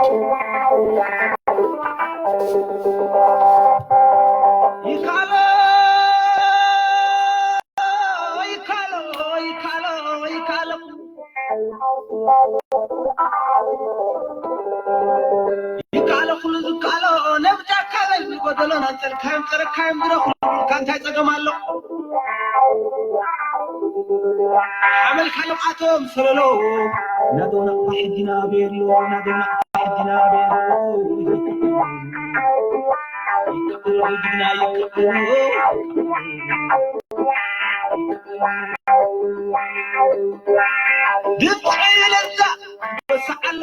ይካሎ፣ ይካሎ፣ ይካሎ፣ ይካሎ። ይካሎ ኩሉ ዝካሎ፣ ነብጃካ በል፣ ጎደሎ ናንጸልካዮም፣ ጸረካዮም፣ ድረኹ፣ ካንታይ ጸገም ኣሎ? ሓመልካ ልምዓቶም ሰለሎ፣ ናደው ናቕፋ ሕጂ ናበይ ኣሎ? ናደው ናቕፋ ሕጂ ናበይ ኣሎ? ይካሎ፣ ጅግና ይካሎ። ድምፂ ለዛ ወሳዓሎ፣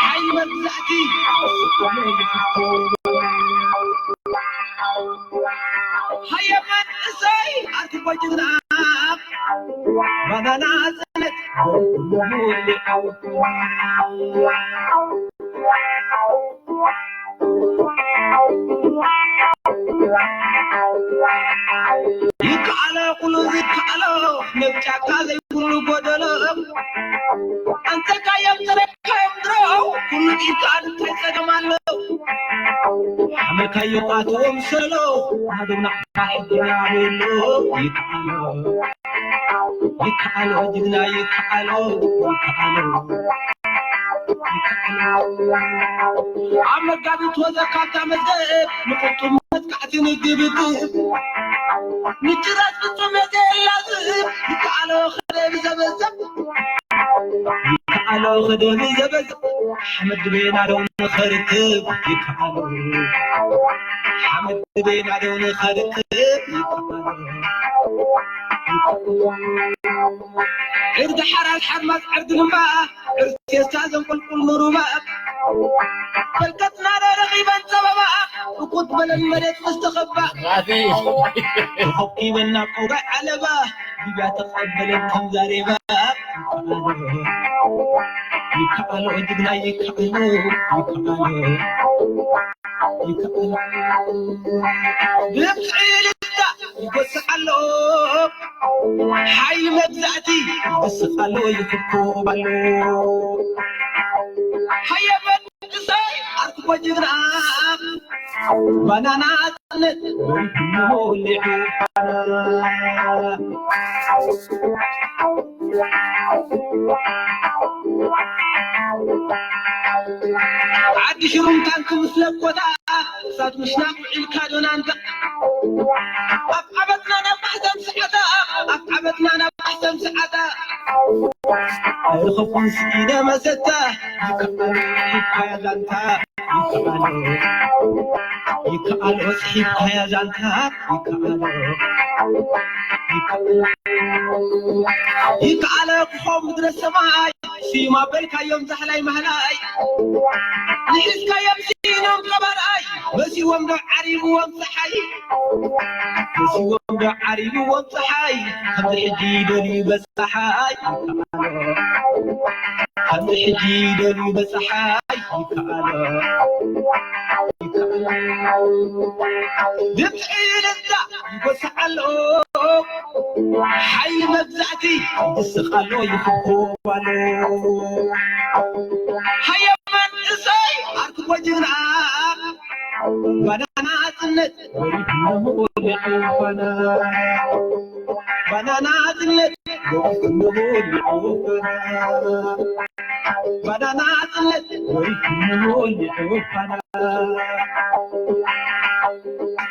ሓይሊ መግዛእቲ ሃየ መንእሰይ ኣርክቦ ጅግና ባናና ጽነት ይከኣሎ ኩሉ ዝከኣሎ፣ ነብ ጫካ ዘይብሉ ጎደሎ። ኣንተካዮም ተረካዮም ድሮ፣ ኩሉ ይከኣል እንታይ ጸገም ኣሎ? ሓመልካዮ ኣቶም ሰሎ፣ ናደው ናቕፋ ሕጂ ናበይ ኣሎ? ይከኣሎ፣ ይከኣሎ ጅግና ይከኣሎ፣ ይከኣሎ። ኣብ መጋቢት ወዘ ካብታ መዝገብ ንቁልጡም መጥቃዕቲ ንግብግብ ንጭራት ፍጹም የዘየላዝብ ይከኣሎ ኸደ ብዘበዘብ ይከኣሎ ኸደ ብዘበዘብ ሓመድ ቤና ዶ ንኸርክብ ይከኣሎ ሓመድ ቤና ዶ ንኸርክብ ይከኣሎ ዕርዲ ሓራስ ሓርማዝ ዕርዲ ድማ ዕርሴሳ ዘንቁልቁል ንሩባ በልከትና ዶ ረኺበን ጸበባ እኩት በለን መሬት ምስ ተኸባ ራፊ ተኸኪበን ናብ ቀውጋይ ዓለባ ሊብያ ተቐበለን ከም ዛሬባ ይከኣሎ ይከኣሎ ጅግና ይከኣሎ ይከኣሎ ይከኣሎ ድምፂ ልዳ ይጎስዕ ኣሎ ሓይሊ መግዛእቲ ይወስኽ ኣሎ ይኽብኮብ ኣሎ ሃየ መንእሰይ ኣርክቦ ጅግና ባናና ጽነት ወሪድሞ ሊዑ ዓዲ ሽሩም ታንክ ምስ ለኮታ እሳት ምሽናቕ ውዒልካ ዶናንታ ኣብ ዓበትና ናብ ማሕተም ሰዓታ ኣብ ዓበትና ናብ ማሕተም ሰዓታ ኣይረኸብኩን ስኢነ መሰታ ይከኣሎ ይካያ ዛንታ ይከኣሎ ይከኣሎ ጽሒፍካያ ዛንታ ይከኣሎ ይከኣሎ ክኾም ምድረ ሰማይ ስዩም ኣበልካዮም ዛሕላይ ማህላይ ንሒዝካዮም ስኢኖም ቀባርኣይ መሲዎም ዶ ዓሪብዎም ፀሓይ መሲዎም ዶ ዓሪብዎም ፀሓይ ከምዚ ሕጂ ደልዩ በፀሓይ ከምዚ ሕጂ ደልዩ በፀሓይ ይከኣሎ ይከኣሎ ድምፂ ልዛ ይጎስዓሎ ሓይሊ መግዛእቲ ይስቕ ኣሎ ይኽብኮብ ኣሎ ሃየ መንእሰይ ኣርክቦ ጅግና ባናና ጽነት ወሪድሞ ሊዑ ፋና ባናና ጽነት ወሪድሞ ሊዑ ፋና ባናና ጽነት ወሪድሞ ሊዑ ፋና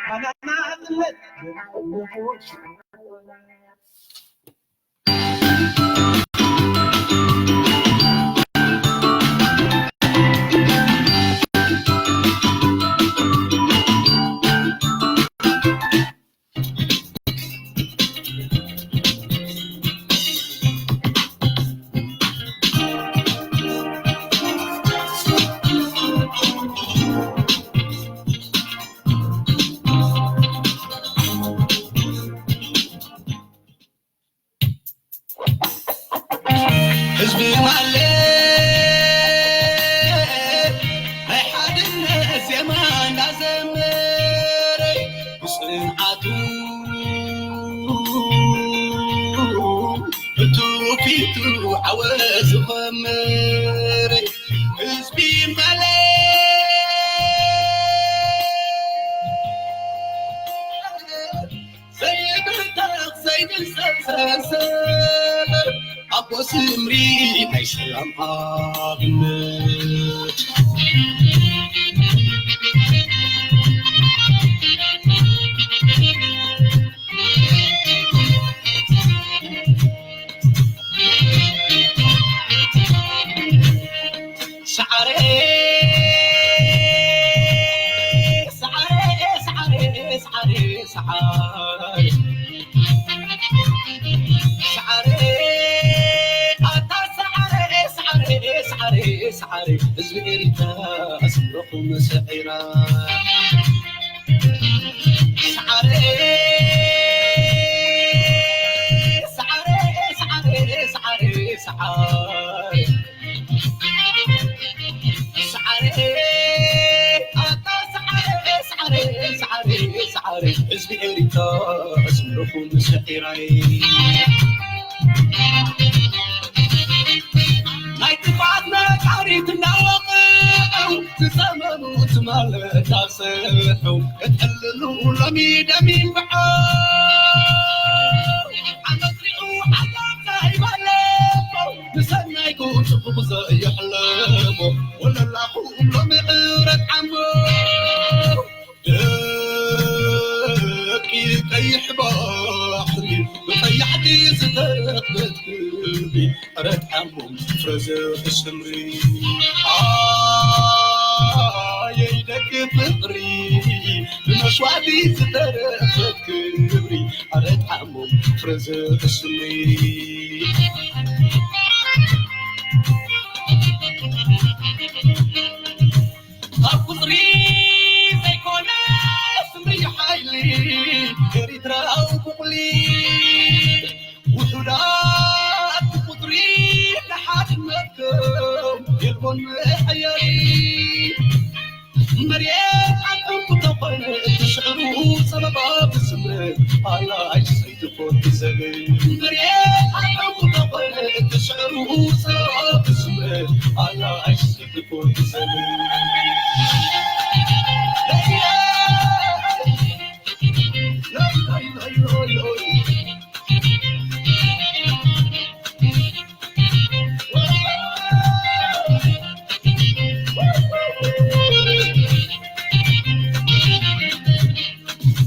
ባናና ጽነት ወሪድሞ ሊዑ ፋና ኣቦ ስምሪ ናይ ሰላም ኣብነት። ሰዓረ፣ ሰዓረ፣ ሰዓረ፣ ሰዓረ፣ ሰዓረ። ሰዓረ፣ ኣታ ሰዓረ፣ ሰዓረ፣ ሰዓረ፣ ሰዓረ፣ ህዝቢ ኤሪትራ ኣስምረኹም ሰዒራ። ሰዓረ፣ ሰዓረ፣ ሰዓረ፣ ሰዓረ፣ ሰዓረ፣ ሰዓረ፣ ኣታ ሰዓረ፣ ሰዓረ፣ ሰዓረ፣ ሰዓረ፣ ህዝቢ ኤሪትራ ኣስምረኹም ሰዒራይ። ናይ ጥፍኣት ነጋሪት እናወቕዑ፣ ዝጸመሙ ትማል እንዳሰርሑ፣ ከጠልሉ ሎሚ ደም ይንብዖ። ዓመት ሪኡ ዓለም ዘይበለቦ፣ ንሰናይኩ ጽቡቕ ዘየሕለሞ፣ ወለላኹም ሎሚ ዕረት ዓሞ። ደቂ ቀይሕ ባሕሪ ብቐያሕቲ ዝተረኽበት ክብሪ፣ ዕረት ዓሞም ፍረ ዘርኢ ስምሪ። ኣየይ ደቂ ፍቕሪ ብመስዋእቲ ዝተረኽበት ክብሪ፣ ዕረት ዓሞም ፍረ ዘርኢ ስምሪ። ካብ ቁጽሪ ዘይኮነ ስምሪ ሓይሊ ኤሪትራዊ ቡቕሊ። ውሑዳት ብቁጽሪ ንሓድነትኩም የልቦን መሐየሪ። መሬት ዓድኹም ተኾነ ትስዕሩ ጸበባ ብስምረት ኣላይ ሰይትኾን ትዘብል። መሬት ዓድኹም ተኾነ ትስዕሩ ጸበባ ብስምረት ኣላይ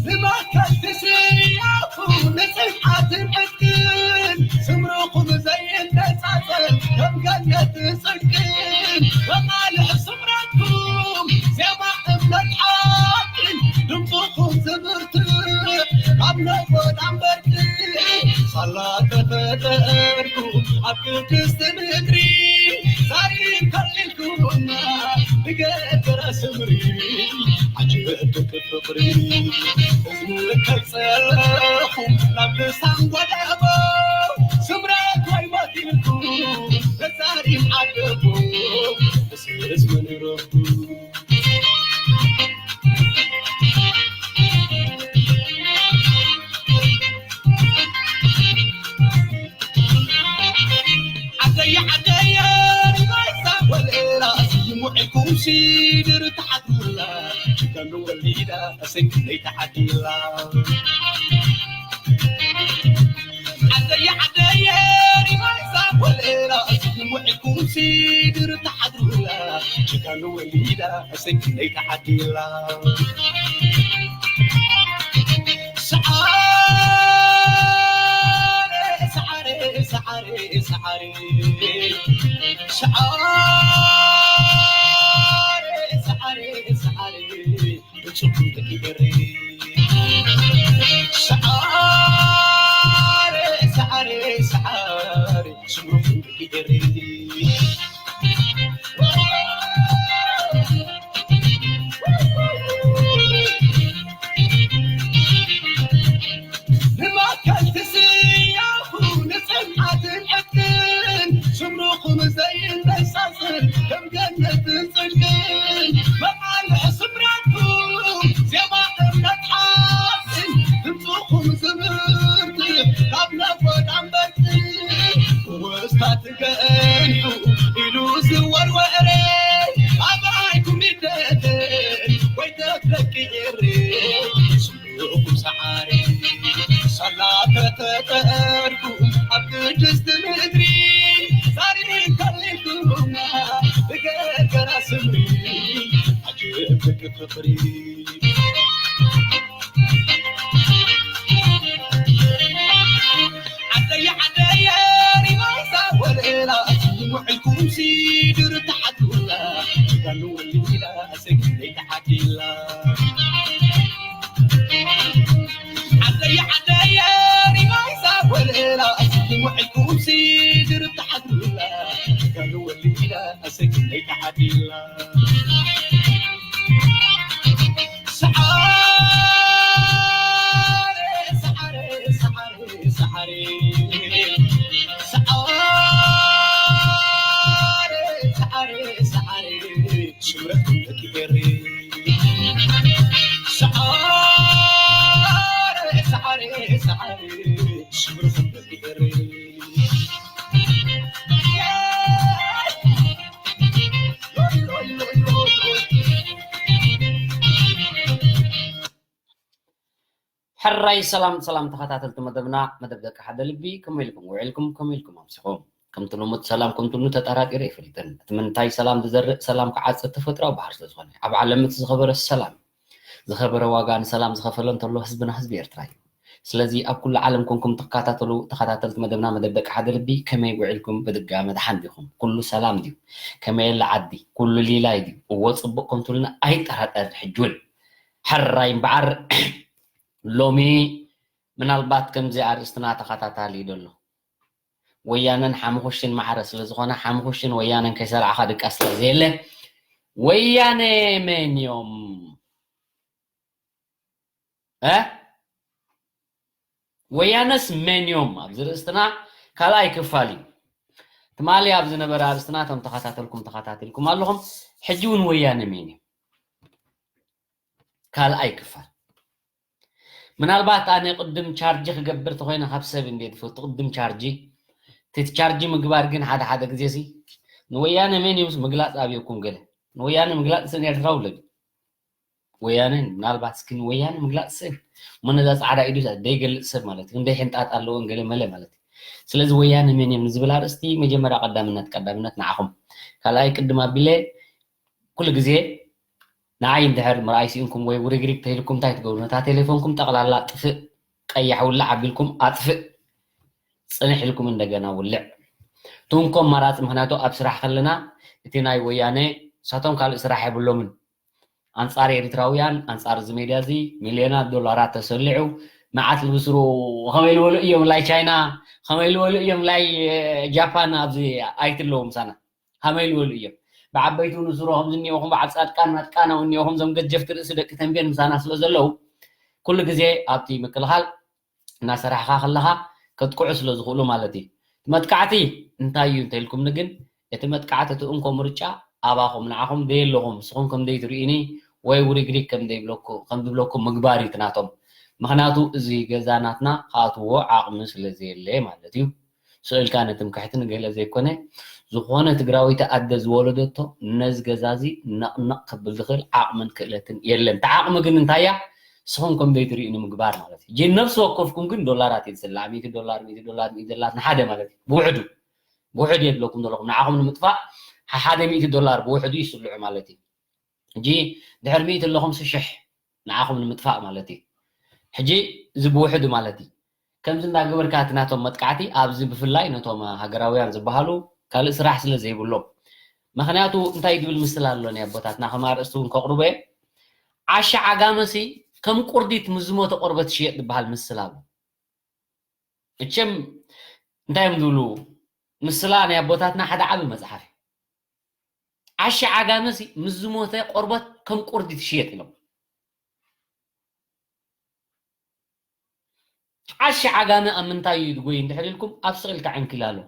ብመከልቲ ስያኹ ንጽንዓትን ዕጥቅን ስምርኹም ዘይነጻጸል ከም ገነት ጽድቅን በቓልዕ ስምረትኩም ዜማ እምነት ሓቅን ድምፅኹም ዝብርትዕ ካብ ነጎዳ እምበርትዕ ሳላ ተፈጠርኩም ኣብ ቅድስቲ ምድሪ ዛሪብ ከሊልኩምና ብገደራ ስምሪ ዓጀብ ደቂ ፍቕሪ እዝኒ ከይጸለኹ ናብ ልሳን ጎደቦ ስምረት ወይ ሞት ኢልኩም ተዛሪብ ዓደቦ እስርስ መን ይረኽቡ። ዓደየ ዓደየ ሪባይሳ ወልዕላ ስይሙ ዒኩም ሲድር ተሓድሩላ ችጋኑ ወሊዳ እሰይ ክንደይ ተዓዲላ። ዓደየ ዓደየ ሪባይሳ ወልዕላ ስይሙ ዒኩም ሲድር ተሓድሩላ ችጋኑ ወሊዳ እሰይ ክንደይ ተዓዲላ። ሰዓረ፣ ሰዓረ፣ ሰዓረ፣ ሰዓረ፣ ሰዓረ፣ ሰዓረ፣ ሰዓረ፣ ሰዓረ፣ ብጽሑፍ ደቂ ኤሪ። ሰዓረ፣ ሰዓረ፣ ሰዓረ፣ ስምሩኹም ደቂ ኤሪ። ንመከልቲ ስያኹ ንጽንዓትን ዕጥቅን ስምርኹም ዘይነሳስን ከም ገነትን ጽድቅን መቓልሕ ስምረትኩም ዜማ እምነት ሓቅን ድምፅኹም ዝብርትዕ ካብ ነጎዳ እምበርትዕ ወስታት ገንሑ ኢሉ ዝወርወረ ኣባይኩም ይደተ ወይ ተፍለቂ ኤሬ ስምዑኹም ሰዓሪ ሳላ ከተጠርኩ ፍቕሪ። ዓደየ ዓደየ ሪማይሳ ወለላ ውዕልኩም ሲድር ተሓዱላ ጋኑ ወሊላ ሰጊደይ ተሓዲላ። ዓደየ ዓደየ ሪማይሳ ወለላ ውዕልኩም ሲድር ተሓዱላ ጋኑ ወሊላ ሰጊደይ ተሓዲላ። ሕራይ ሰላም ሰላም ተኸታተልቲ መደብና፣ መደብ ደቂ ሓደ ልቢ፣ ከመይ ኢልኩም ውዒልኩም፣ ከመይ ኢልኩም ኣምሲኹም? ከምቲ ልሙድ ሰላም ከምትብሉ ተጠራጢረ ኣይፈልጥን። እቲ ምንታይ ሰላም ዝዘርእ ሰላም ክዓጽድ ተፈጥሮኣዊ ባህሪ ስለ ዝኾነ፣ ኣብ ዓለም እቲ ዝኸበረ ሰላም እዩ። ዝኸበረ ዋጋ ንሰላም ዝኸፈለ እንተሎ ህዝብና ህዝቢ ኤርትራ እዩ። ስለዚ ኣብ ኩሉ ዓለም ኮንኩም ትከታተሉ ተኸታተልቲ መደብና መደብ ደቂ ሓደ ልቢ ከመይ ውዒልኩም? ብድጋመ ደሓን ዲኹም? ኩሉ ሰላም ድዩ? ከመይ ኣላ ዓዲ? ኩሉ ሊላይ ድዩ? እዎ ጽቡቕ ከም ትብሉና ኣይጠራጠርን። ሕጂ እውን ሕራይ እምበኣር ሎሚ ምናልባት ከምዚ ኣርእስትና ተኸታታሊ ደሎ ወያነን ሓሙኽሽን ማዕረ ስለ ዝኾነ ሓሙኽሽን ወያነን ከይሰራዕኻ ድቃስ ስለ ዘየለ ወያነ መን እዮም? እ? ወያነስ መን እዮም? ኣብዚ ርእስትና ካልኣይ ክፋል እዩ። ትማሊ ኣብ ዝነበረ ኣርእስትና እቶም ተኸታተልኩም ተኸታቲልኩም ኣለኹም። ሕጂ እውን ወያነ መን እዮም? ካልኣይ ክፋል። ምናልባት ኣነ ቅድም ቻርጅ ክገብር ተኾይነ ካብ ሰብ እንዴ ትፈልጡ ቅድም ቻርጅ እቲ ቻርጅ ምግባር ግን ሓደ ሓደ ግዜ ሲ ንወያነ መን እዮም ምግላፅ ኣብየኩም ገለ ንወያነ ምግላፅ ስን ኤርትራ ውለድ ወያነ ምናልባት እስኪ ንወያነ ምግላፅ ስን እሞ ነዛ ፃዕዳ ኢዱ ደይገልፅ ሰብ ማለት እዩ እንደይ ሕንጣጥ ኣለዎን ገለ መለ ማለት እዩ። ስለዚ ወያነ መን እዮም ንዝብል ኣርእስቲ መጀመርያ ቀዳምነት ቀዳምነት ንዓኹም ካልኣይ ቅድም ኣቢለ ኩሉ ግዜ ንዓይ እንድሕር ምርኣይ ስኢንኩም ወይ ውሪግሪግ ተይልኩም እንታይ ትገብሩ? ነታ ቴሌፎንኩም ጠቕላላ ጥፍእ፣ ቀያሕ ውላዕ ኣቢልኩም ኣጥፍእ፣ ጽንሕ ኢልኩም እንደገና ውልዕ። ትንኮ ኣማራጺ ምኽንያቱ ኣብ ስራሕ ከለና እቲ ናይ ወያነ ንሳቶም ካልእ ስራሕ የብሎምን። ኣንጻር ኤርትራውያን ኣንጻር እዚ ሜድያ እዚ ሚልዮናት ዶላራት ተሰሊዑ መዓት ልብስሩ ከመይ ልበሉ እዮም ላይ ቻይና ከመይ ልበሉ እዮም ላይ ጃፓን ኣብዚ ኣይትለዉ ምሳና ከመይ ዝበሉ እዮም? ብዓበይቱ ንስሮ ከም ዝኒኦኹም በዓል ፃድቃን መጥቃን ኣብ እኒኦኹም ዞም ገጀፍቲ ርእሲ ደቂ ተንቤን ምሳና ስለ ዘለዉ ኩሉ ግዜ ኣብቲ ምክልኻል እናሰራሕኻ ከለኻ ከጥቅዑ ስለ ዝኽእሉ ማለት እዩ። መጥቃዕቲ እንታይ እዩ እንተኢልኩምኒ ግን እቲ መጥቃዕቲ እቲ እንኮ ምርጫ ኣባኹም ንዓኹም ደየለኹም ንስኹም ከም ደይትርእዩኒ ወይ ውሪግሪግ ከም ደይብለኩ ከም ዝብለኩም ምግባር እዩ እቲ ናቶም። ምኽንያቱ እዚ ገዛ ናትና ክኣትዎ ዓቕሚ ስለ ዘየለ ማለት እዩ። ስእልካ ንትምክሕቲ ንገለ ዘይኮነ ዝኾነ ትግራወይቲ ኣደ ዝወለደቶ ነዚ ገዛ እዚ ነቕነቕ ከብል ዝኽእል ዓቕምን ክእለትን የለን። እታ ዓቕሚ ግን እንታይ እያ? ንስኹም ከም ዘይትርእዩ ንምግባር ማለት እዩ። ጂ ነብሲ ወከፍኩም ግን ዶላራት እዩ ዝስላዕ። ሚእቲ ዶላር፣ ሚእቲ ዶላር፣ ሚእቲ ዶላር ንሓደ ማለት እዩ። ብውሕዱ ብውሕዱ የብለኩም ዘለኹም ንዓኹም ንምጥፋእ ሓደ ሚእቲ ዶላር ብውሕዱ ይስልዑ ማለት እዩ። ሕጂ ድሕሪ ሚእቲ ኣለኹም ሽሕ ንዓኹም ንምጥፋእ ማለት እዩ። ሕጂ እዚ ብውሕዱ ማለት እዩ። ከምዚ እንዳገበርካ እቲ ናቶም መጥቃዕቲ ኣብዚ ብፍላይ ነቶም ሃገራውያን ዝበሃሉ ካልእ ስራሕ ስለ ዘይብሎም ምኽንያቱ እንታይ ዝብል ምስል ኣሎ ናይ ኣቦታትና ከም ኣርእስቲ እውን ከቕርቦ እየ። ዓሻ ዓጋመሲ ከም ቁርዲት ምስ ዝሞተ ቆርበት ሽየጥ ዝበሃል ምስል ኣሎ። እቸም እንታይ እዮም ዝብሉ ምስላ ናይ ኣቦታትና ሓደ ዓቢ መጽሓፍ እዩ። ዓሻ ዓጋመሲ ምስ ዝሞተ ቆርበት ከም ቁርዲ ትሽየጥ ኢሎም። ዓሻ ዓጋመ ኣብ ምንታይ እዩ ዝጎይ እንድሕር ኢልኩም ኣብ ስቕ ኢልካ ዕንኪላሎ።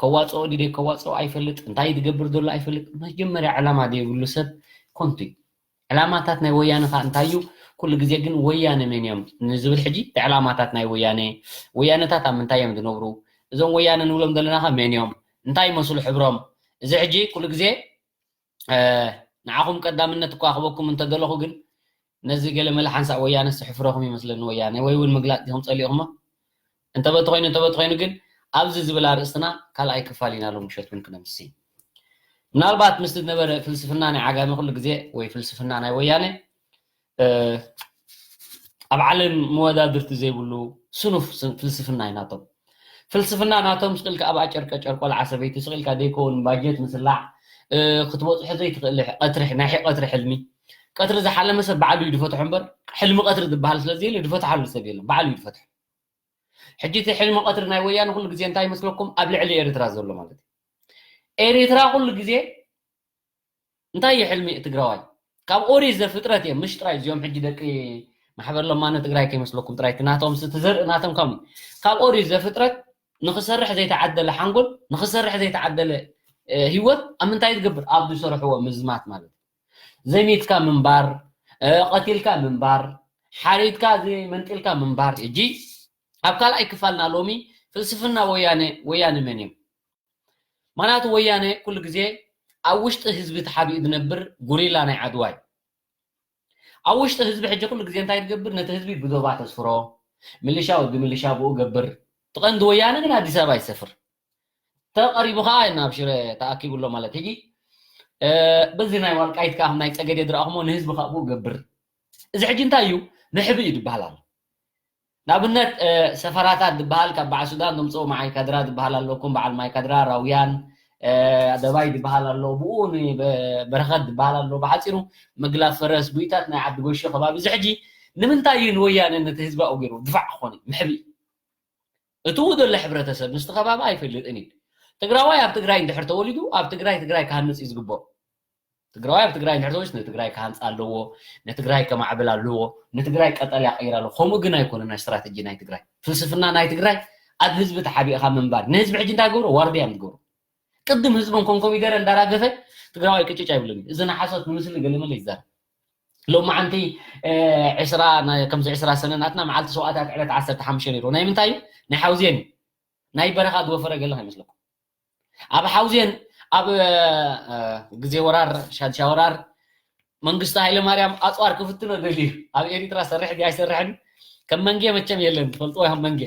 ከዋፅኦ ድዩ ከዋፅኦ ኣይፈልጥ እንታይ ዝገብር ዘሎ ኣይፈልጥ። መጀመርያ ዕላማ ዘይብሉ ሰብ ኮንቱ እዩ። ዕላማታት ናይ ወያነ ኸ እንታይ እዩ? ኩሉ ግዜ ግን ወያነ መን እዮም ንዝብል ሕጂ እቲ ዕላማታት ናይ ወያነ ወያነታት ኣብ ምንታይ እዮም ዝነብሩ? እዞም ወያነ ንብሎም ዘለና ኸ መን እዮም? እንታይ ይመስሉ ሕብሮም? እዚ ሕጂ ኩሉ ግዜ ንዓኹም ቀዳምነት እኳ ክበኩም እንተደለኹ ግን ነዚ ገለ መለ ሓንሳእ ወያነ ስሕፍረኹም ይመስለኒ ወያነ ወይ እውን ምግላፅ ዲኹም ፀሊእኹሞ እንተበተኾይኑ እንተበተኾይኑ ግን ኣብዚ ዝብል ኣርእስትና ካልኣይ ክፋል ኢና ሎም ምሸት እውን ክነምሲ ምናልባት ምስ ዝነበረ ፍልስፍና ናይ ዓጋሚ ኩሉ ግዜ ወይ ፍልስፍና ናይ ወያነ ኣብ ዓለም መወዳድርቲ ዘይብሉ ስኑፍ ፍልስፍና እዩ ናቶም። ፍልስፍና ናቶም ስቕ ኢልካ ኣብኣ ጨርቀ ጨርቆ ለዓ ሰበይቲ ስቕ ኢልካ ደይከውን ባጀት ምስላዕ ክትበፅሖ ዘይትኽእል ቀትሪ ናይ ቀትሪ ሕልሚ ቀትሪ ዝሓለመ ሰብ ባዕሉ እዩ ዝፈትሖ እምበር ሕልሚ ቀትሪ ዝበሃል ስለዘየለ ዝፈትሓሉ ሰብ የለን። ባዕሉ እዩ ዝፈትሖ። ሕጂ እቲ ሕልሚ ቀትሪ ናይ ወያነ ኩሉ ግዜ እንታይ ይመስለኩም? ኣብ ልዕሊ ኤርትራ ዘሎ ማለት እዩ። ኤርትራ ኩሉ ግዜ እንታይ እዩ ሕልሚ ትግራዋይ? ካብ ኦሪት ዘፍጥረት እዮም ምሽ ጥራይ እዚኦም ሕጂ ደቂ ማሕበር ለማነ ትግራይ ከይመስለኩም ጥራይ እቲ ናቶም እቲ ዘርኢ ናቶም ከም ካብ ኦሪት ዘፍጥረት ንክሰርሕ ዘይተዓደለ ሓንጎል ንክሰርሕ ዘይተዓደለ ህይወት ኣብ ምንታይ ትገብር? ኣብ ዝሰርሕዎ ምዝማት ማለት እዩ። ዘሚትካ ምንባር፣ ቀቲልካ ምንባር፣ ሓሪድካ መንጢልካ ምንባር። እጂ ኣብ ካልኣይ ክፋልና ሎሚ ፍልስፍና ወያነ ወያነ መን እዮም? ማናቱ ወያነ ኩሉ ግዜ ኣብ ውሽጢ ህዝቢ ተሓቢኡ ዝነብር ጉሪላ ናይ ዓድዋ እዩ። ኣብ ውሽጢ ህዝቢ ሕጂ ኩሉ ግዜ እንታይ ትገብር? ነቲ ህዝቢ ብዞባ ተስፍሮ፣ ምልሻ ወዲ ምልሻ ብኡ ገብር። ትቐንዲ ወያነ ግን ኣዲስ ኣበባ ይሰፍር። ተቐሪቡ ከዓ ናብ ሽረ ተኣኪቡ ኣሎ ማለት ሕጂ በዚ ናይ ዋልቃይት ከዓ ናይ ፀገዴ ዝረኣኹሞ ንህዝቢ ከዓ ብኡ ገብር። እዚ ሕጂ እንታይ እዩ? ንሕቢ እዩ ዝበሃል ኣሎ። ንኣብነት ሰፈራታት ዝበሃል ካብ በዓል ሱዳን ዘምፅኦ ማይ ካድራ ዝበሃል ኣለኩም በዓል ማይ ካድራ ራውያን ደባይ ዝበሃል ኣሎ ብኡ በረኸት ዝበሃል ኣሎ ብሓፂሩ ምግላብ ፈረስ ቡይታት ናይ ዓዲ ጎሾ ከባቢ እዚ ሕጂ ንምንታይ እዩ ንወያነ ነቲ ህዝቢ ኣውጊሩ ድፋዕ ክኾን እዩ ምሕቢ እትው ዘሎ ሕብረተሰብ ምስቲ ከባቢ ኣይፈልጥን እዩ ትግራዋይ ኣብ ትግራይ እንድሕር ተወሊዱ ኣብ ትግራይ ትግራይ ክሃንፅ እዩ ዝግበኦ ትግራዋይ ኣብ ትግራይ እንድሕር ተወሊዱ ንትግራይ ክሃንፅ ኣለዎ ንትግራይ ከማዕብል ኣለዎ ንትግራይ ቀጠልያ ቀይር ኣለዎ ከምኡ ግን ኣይኮነ ናይ ስትራተጂ ናይ ትግራይ ፍልስፍና ናይ ትግራይ ኣብ ህዝቢ ተሓቢእኻ ምንባር ንህዝቢ ሕጂ እንታይ ገብሮ ዋርድያ እዮም ዝገብሩ ቅድም ህዝቦም ከም ኮሚደረ እንዳራገፈ ትግራዋይ ቅጭጭ ኣይብልን እዩ እዚ ንሓሶት ንምስሊ ገለመለ ይዛረብ ሎማዓንቲ ዕስራ ከምዚ ዕስራ ሰነ ናትና መዓልቲ ሰውኣታት ዕለት ዓሰርተ ሓሙሽተ ነይሩ ናይ ምንታይ እዩ ናይ ሓውዜን እዩ ናይ በረኻ ዝወፈረ ገለ ከይመስለኩም ኣብ ሓውዜን ኣብ ግዜ ወራር ሻድሻ ወራር መንግስቲ ሃይለ ማርያም ኣፅዋር ክፍትኖ ደልዩ ኣብ ኤሪትራ ሰርሕ ድዩ ኣይሰርሕን ከም መንጌ መቸም የለን ትፈልጥዎ ከም መንጌ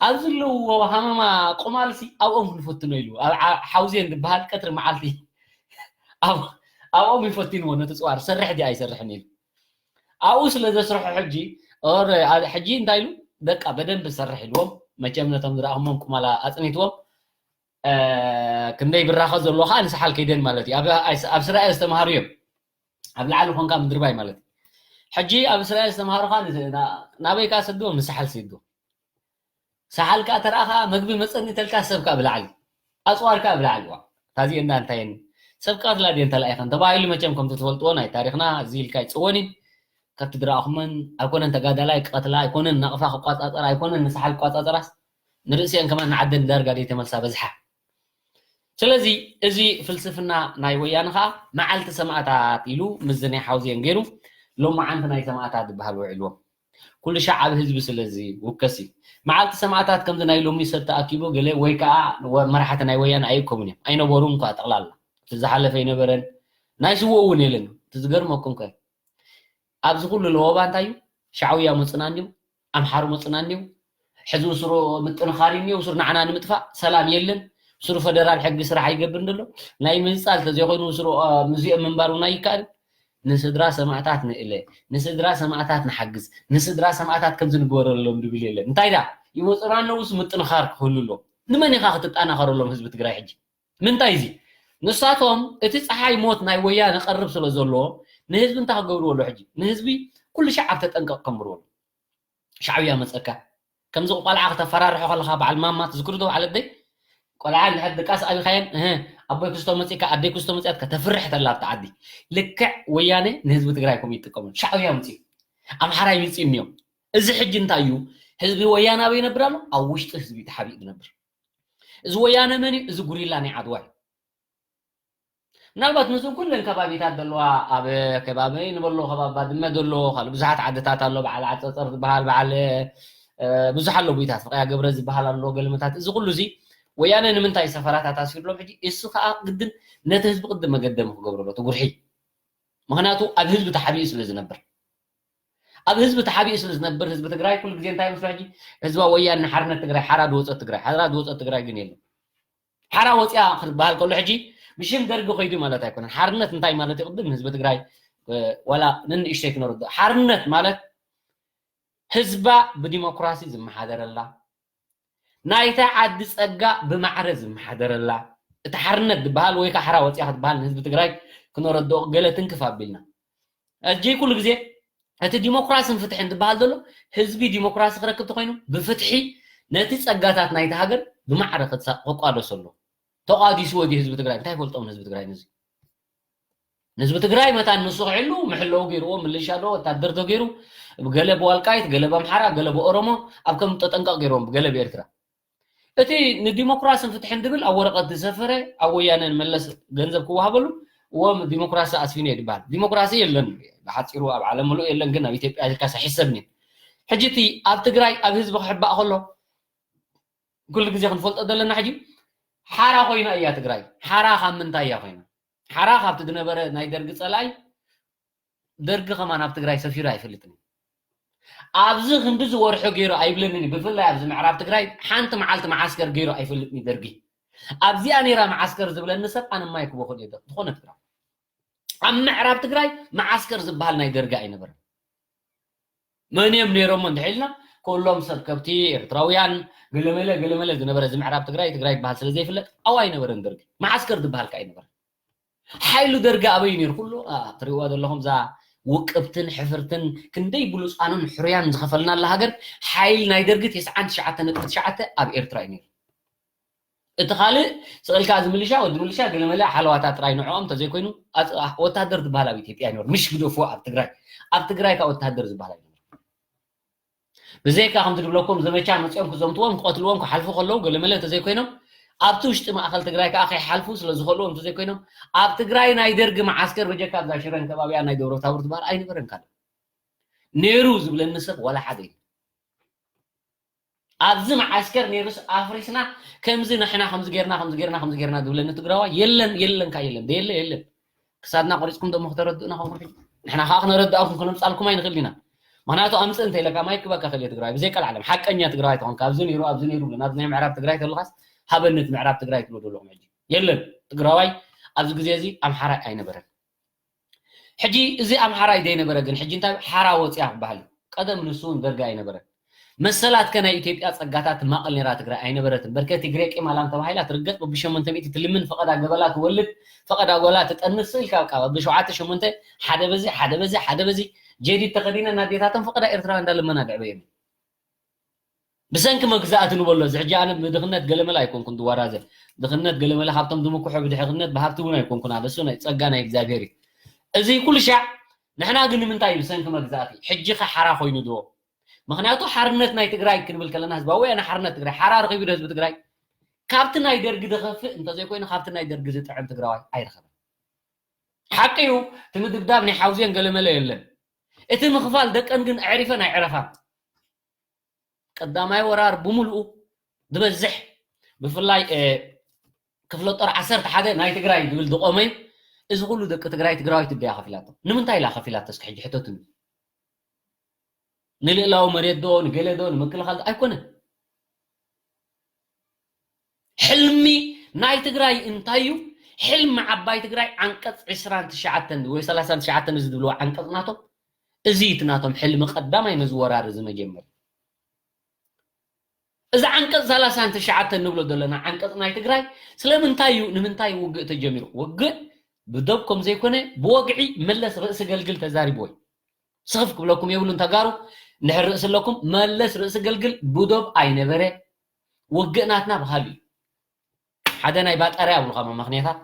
ኣብ ዘለውዎ ሃመማ ቁማልሲ ኣብኦም ክንፈትኖ ኢሉ ኣብ ሓውዜን ዝበሃል ቀትሪ መዓልቲ ኣብኦም ይፈትንዎ ነቲ ፅዋር ሰርሕ ድዩ ኣይሰርሕን ኢሉ ኣብኡ ስለ ዘስርሑ ሕጂ ሕጂ እንታይ ኢሉ በቃ በደንብ ሰርሕ ኢልዎም መቸም ነቶም ዝረኣኹሞም ቁማላ ኣፅኒትዎም ክንደይ ብራኸ ዘለዎ ከዓ ንስሓል ከይደን ማለት እዩ ኣብ እስራኤል ዝተምሃሩ እዮም ኣብ ላዕሊ ኮንካ ምድርባይ ማለት እዩ ሕጂ ኣብ እስራኤል ዝተምሃሩ ከዓ ናበይ ከዓ ሰድዎም ንስሓል ሰድዎም ሰሓል ከዓ ተረኣኻ መግቢ መፀኒ ተልካ ሰብ ከዓ ብላዕሊ ኣፅዋር ከዓ ብላዕሊ ዋ ታዚ እንዳ እንታየኒ ሰብ ቀትላ ድየን ተላኢኸን ተባሂሉ መቸም ከምቲ ትፈልጥዎ ናይ ታሪክና እዚ ኢልካ ይፅወን እዩ ከብቲ ድረኣኹመን ኣይኮነን ተጋዳላይ ክቐትላ ኣይኮነን ናቕፋ ክቋፃፀር ኣይኮነን ንሳሓል ክቋፃፀራስ ንርእሲአን ከማን ንዓደን ዳርጋ ደይተመልሳ በዝሓ ስለዚ እዚ ፍልስፍና ናይ ወያነ ከዓ መዓልቲ ሰማእታት ኢሉ ምስዚ ናይ ሓውዜን ገይሩ ሎማዓንቲ ናይ ሰማእታት ዝበሃል ውዒልዎም ኩሉ ሻዕ ኣብ ህዝቢ ስለ ዝውከስ እዩ። መዓልቲ ሰማእታት ከምዚ ናይ ሎሚ ሰብ ተኣኪቡ ገለ ወይ ከዓ መራሕቲ ናይ ወያነ ኣይእከቡን እዮም። ኣይነበሩን እኳ ጠቕላላ። እቲ ዝሓለፈ ኣይነበረን። ናይ ስውእ እውን የለን። እቲ ዝገርመኩም ከ ኣብዚ ኩሉ ለወባ እንታይ እዩ? ሻዕውያ መፅና እንዲሁ፣ ኣምሓሩ መፅና እንዲሁ፣ ሕዚ ስሩ ምጥንኻር እዩ እኒኦ፣ ስሩ ንዓና ንምጥፋእ ሰላም የለን፣ ስሩ ፈደራል ሕጊ ስራሕ ኣይገብርን ዘሎ። ናይ ምንፃል ተዘይኮይኑ ስሩ ምዚኦም ምንባር እውን ኣይከኣልን። ንስድራ ሰማእታት ንእለ፣ ንስድራ ሰማእታት ንሓግዝ፣ ንስድራ ሰማእታት ከምዚ ንግበረሎም ድብል የለን። እንታይ ዳ ይመፁና ኣለውስ ምጥንኻር ክህሉ ኣሎ። ንመን ኢኻ ክትጠናኸረሎም ህዝቢ ትግራይ ሕጂ? ምንታይ እዚ? ንሳቶም እቲ ፀሓይ ሞት ናይ ወያነ ቀርብ ስለ ዘሎ ንህዝቢ እንታይ ክገብርዎ ኣሎ ሕጂ? ንህዝቢ ኩሉ ሻዕ ኣብ ተጠንቀቕ ከምርዎ ኣሎ። ሻዕብያ መፀካ ከምዚ ቆልዓ ከተፈራርሖ ከለካ በዓል ማማ ትዝክሩ ዶ በዓል ኣደይ ቆልዓ እንድሕር ድቃስ ኣብካየን እህ ኣቦይ ክስቶ መፂካ ኣደይ ክስቶ መፂያት ከተፍርሕ ተላ ኣብቲ ዓዲ ልክዕ ወያነ ንህዝቢ ትግራይ ከምኡ ይጥቀሙ ሻዕብያ ምፅኡ ኣምሓራይ ምፅኡ እኒኦም እዚ ሕጂ እንታይ እዩ ህዝቢ ወያነ ኣበይ ይነብር ኣሎ ኣብ ውሽጢ ህዝቢ ተሓቢኡ ዝነብር እዚ ወያነ መን እዩ እዚ ጉሪላ ናይ ዓድዋ እዩ ምናልባት ምስኡ ኩለን ከባቢታት ዘለዋ ኣብ ከባቢ ንበሎ ከባቢ ባድመ ዘሎ ካልእ ብዙሓት ዓድታት ኣሎ በዓል ዓፀፀር ዝበሃል በዓል ብዙሕ ኣሎ ቦታት ፍቕያ ገብረ ዝበሃል ኣሎ ገለመታት እዚ ኩሉ እዚ ወያነ ንምንታይ ሰፈራታት ኣሲርሎም ሕጂ እሱ ከዓ ግድን ነቲ ህዝቢ ቅድም መገደም ክገብረሎ እቲ ጉርሒ ምክንያቱ ኣብ ህዝቢ ተሓቢኡ ስለ ዝነብር ኣብ ህዝቢ ተሓቢኡ ስለ ዝነብር ህዝቢ ትግራይ ኩሉ ግዜ እንታይ ምስሎ ሕጂ ህዝባ ወያነ ሓርነት ትግራይ ሓራ ዝወፀት ትግራይ ሓራ ዝወፀት ትግራይ ግን የለን ሓራ ወፂኣ ክበሃል ከሎ ሕጂ ብሽም ደርጊ ኮይዱ ማለት ኣይኮነን ሓርነት እንታይ ማለት ይቅድም ህዝቢ ትግራይ ዋላ ንንእሽተይ ክነርድኦ። ሓርነት ማለት ህዝባ ብዲሞክራሲ ዝመሓደረላ፣ ናይታ ዓዲ ጸጋ ብማዕረ ዝመሓደረላ፣ እቲ ሓርነት ዝበሃል ወይ ከዓ ሓራ ወፂኣ ክትበሃል ንህዝቢ ትግራይ ክነረድኦ ገለ ትንክፍ ኣቢልና። እጂ ኩሉ ግዜ እቲ ዲሞክራስን ፍትሕን ዝበሃል ዘሎ ህዝቢ ዲሞክራሲ ክረክብ ተኮይኑ ብፍትሒ ነቲ ጸጋታት ናይቲ ሃገር ብማዕረ ክሳ- ክቋደሰሉ ተቋዲስዎ ድዩ ህዝቢ ትግራይ? እንታይ ይፈልጦም ንህዝቢ ትግራይ ነዚ? ንህዝቢ ትግራይ መታን ንሱ ክሕሉ ምሕለው ገይርዎ፣ ምልሻ ዶ ወታደር ዶ ገይሩ፣ ገለ ብዋልቃይት፣ ገለ ብኣምሓራ፣ ገለ ብኦሮሞ ኣብ ከም ተጠንቀቕ ገይርዎም፣ ገለ ብኤርትራ። እቲ ንዲሞክራስን ፍትሕን ድብል ኣብ ወረቐት ዝሰፈረ ኣብ ወያነ መለስ ገንዘብ ክወሃበሉ እዎም ዲሞክራሲ ኣስፊነ ድበሃል። ዲሞክራሲ የለን፣ ብሓፂሩ ኣብ ዓለም ምሉእ የለን፣ ግን ኣብ ኢትዮጵያ ኢልካ ሕሰብኒ። ሕጂ እቲ ኣብ ትግራይ ኣብ ህዝቢ ክሕባእ ከሎ ኩሉ ግዜ ክንፈልጦ ዘለና ሕጂ ሓራ ኮይና እያ ትግራይ። ሓራ ካብ ምንታይ እያ ኮይና? ሓራ ካብቲ ዝነበረ ናይ ደርጊ ፀላኢ፣ ደርጊ ከማን ኣብ ትግራይ ሰፊሩ ኣይፈልጥን እዩ። ኣብዚ ክንዲ ዝወርሑ ገይሩ ኣይብለንን እዩ። ብፍላይ ኣብዚ ምዕራብ ትግራይ ሓንቲ መዓልቲ መዓስከር ገይሩ ኣይፈልጥን እዩ ደርጊ። ኣብዚኣ ነይራ መዓስከር ዝብለኒ ሰብ ኣነ ማይ ክበኹል እየ ዝኾነ ትግራይ። ኣብ ምዕራብ ትግራይ መዓስከር ዝበሃል ናይ ደርጊ ኣይነበረን። መን እዮም ነይሮሞ እንድሕልና ኩሎም ሰብ ከብቲ ኤርትራውያን ገለመለ ገለመለ ዝነበረ እዚ ምዕራብ ትግራይ ትግራይ ዝበሃል ስለ ዘይፍለጥ ኣዋ ኣይነበረን ደርጊ። መዓስከር ዝበሃል ከ ኣይነበረን። ሓይሉ ደርጊ ኣበይ ነይሩ? ኩሉ ትሪእዋ ዘለኹም እዛ ውቅብትን ሕፍርትን ክንደይ ብሉፃኑን ሕሩያን ዝኸፈልናላ ሃገር ሓይሊ ናይ ደርጊ ተስዓን ትሽዓተ ነጥቢ ትሽዓተ ኣብ ኤርትራ እዩ ነይሩ። እቲ ካልእ ስቕልካ እዚ ምልሻ ወዲ ምልሻ ገለመለ ሓለዋታት ጥራይ ንዕኦም እንተዘይኮይኑ ወታደር ዝበሃል ኣብ ኢትዮጵያ ይነብር ምሽ ግደፍዎ ኣብ ትግራይ ኣብ ትግራይ ካብ ወታደር ዝበሃል ኣይነብር። ብዘይካ ከምቲ ዝብለኩም ዘመቻ መፅኦም ክዘምትዎም ክቐትልዎም ክሓልፉ ከለዉ ገለመለ እንተዘይኮይኖም ኣብቲ ውሽጢ ማእኸል ትግራይ ከዓ ከይሓልፉ ስለዝኸልዎም እንተዘይኮይኖም ኣብ ትግራይ ናይ ደርጊ መዓስከር በጀካ ኣብዛ ሽረን ከባቢያ ናይ ደብረታቦር ዝበሃል ኣይነበረን ካልእ ነይሩ ዝብለኒ ሰብ ዋላ ሓደ እዩ። ኣብዚ መዓስከር ነይሩስ ኣፍሪስና ከምዚ ንሕና ከምዚ ጌርና ከምዚ ጌርና ከምዚ ጌርና ዝብለኒ ትግራዋይ የለን የለን ካ የለን ደየለ የለን። ክሳድና ቆሪፅኩም ደሞ ክተረድኡና ከምኩም ሕጂ ንሕና ከዓ ክነረድኣኩም ከነምፃልኩም ኣይንኽእል ኢና። ምክንያቱ ኣምፅእ እንተ ኢለካ ማይ ክበካ ክእል ትግራዋይ ብዘይ ቀልዓለም ሓቀኛ ትግራዋይ ተኾንካ ኣብዚ ነይሩ ኣብዚ ነይሩ ብለና ኣብዚ ናይ ምዕራብ ትግራይ ተለኻስ ሃበነት ምዕራብ ትግራይ ትብሎ ዘለኹም ሕጂ የለን ትግራዋይ ኣብዚ ግዜ እዚ ኣምሓራይ ኣይነበረን። ሕጂ እዚ ኣምሓራይ ዘይነበረ ግን ሕጂ እንታይ ሓራ ወፅያ ክበሃል እዩ። ቀደም ንሱ እውን ደርጊ ኣይነበረን። መሰላት ከ ናይ ኢትዮጵያ ፀጋታት ትማቐል ነይራ ትግራይ ኣይነበረትን። በርከ ትግሬ ቂማላም ተባሂላ ትርገጥ በብሸሞንተ ሚእቲ ትልምን ፈቐዳ ገበላ ትወልድ ፈቐዳ ጎላ ትጠንስ ኢልካ በቃ በብሸውዓተ ሸሞንተ ሓደ በዚ ሓደ በዚ ሓደ በዚ ጀዲድ ተኸዲነ እናዴታቶም ፈቐዳ ኤርትራውያን እንዳለመና ድዕበዮም። ብሰንኪ መግዛእቲ ንበሎ እዚ ሕጂ ኣነ ብድኽነት ገለመለ ኣይኮንኩን ዝወራዘ ድኽነት ገለመለ ካብቶም ዝምክሑ ብድሕኽነት ብሃብቲ እውን ኣይኮንኩን ኣነ እሱ ናይ ፀጋ ናይ እግዚኣብሔር እዩ። እዚ ኩሉ ሻዕ ንሕና ግን ንምንታይ እዩ ብሰንኪ መግዛእቲ ሕጂ ከ ሓራ ኮይኑ ድዎ? ምክንያቱ ሓርነት ናይ ትግራይ ክንብል ከለና ህዝባዊ ወያነ ሓርነት ትግራይ ሓራ ረኺቡ ዶ ህዝቢ ትግራይ? ካብቲ ናይ ደርጊ ዝኸፍእ እንተዘይኮይኑ ካብቲ ናይ ደርጊ ዝጥዕም ትግራዋይ ኣይረኸበን። ሓቂ እዩ እቲ ምድብዳብ ናይ ሓውዜን ገለመለ የለን። እቲ ምኽፋል ደቀን ግን ኣዕሪፈን ኣይዕረፋን። ቀዳማይ ወራር ብምልኡ ዝበዝሕ ብፍላይ ክፍለ ጦር ዓሰርተ ሓደ ናይ ትግራይ ዝብል ዝቆመ እዩ። እዚ ኩሉ ደቂ ትግራይ ትግራዋይ ትበያ ከፊላቶ ንምንታይ ኢላ ከፊላቶ እስኪ ሕጂ ሕተቱኒ። ንልእላዊ መሬት ዶ ንገለ ዶ ንምክልኻል ኣይኮነን። ሕልሚ ናይ ትግራይ እንታይ እዩ? ሕልሚ ዓባይ ትግራይ ዓንቀፅ ዕስራን ትሽዓተን ወይ ሰላሳን ትሽዓተን እዚ ዝብልዎ ዓንቀፅ ናቶም እዚ እቲ ናቶም ሕልሚ ቀዳማይ ነዚ ወራር እዚ መጀመር እዚ ዓንቀፅ ሰላሳን ትሽዓተን ንብሎ ዘለና ዓንቀፅ ናይ ትግራይ ስለምንታይ እዩ ንምንታይ ውግእ ተጀሚሩ ውግእ ብዶብ ከም ዘይኮነ ብወግዒ መለስ ርእሲ ገልግል ተዛሪብዎ እዩ ስኽፍ ክብለኩም የብሉን ተጋሩ እንድሕር ርእሲ ኣለኩም መለስ ርእሲ ገልግል ብዶብ ኣይነበረ ውግእ ናትና ብካሉ እዩ ሓደ ናይ ባጠርያ ብሉ ካብ መመኽንያታት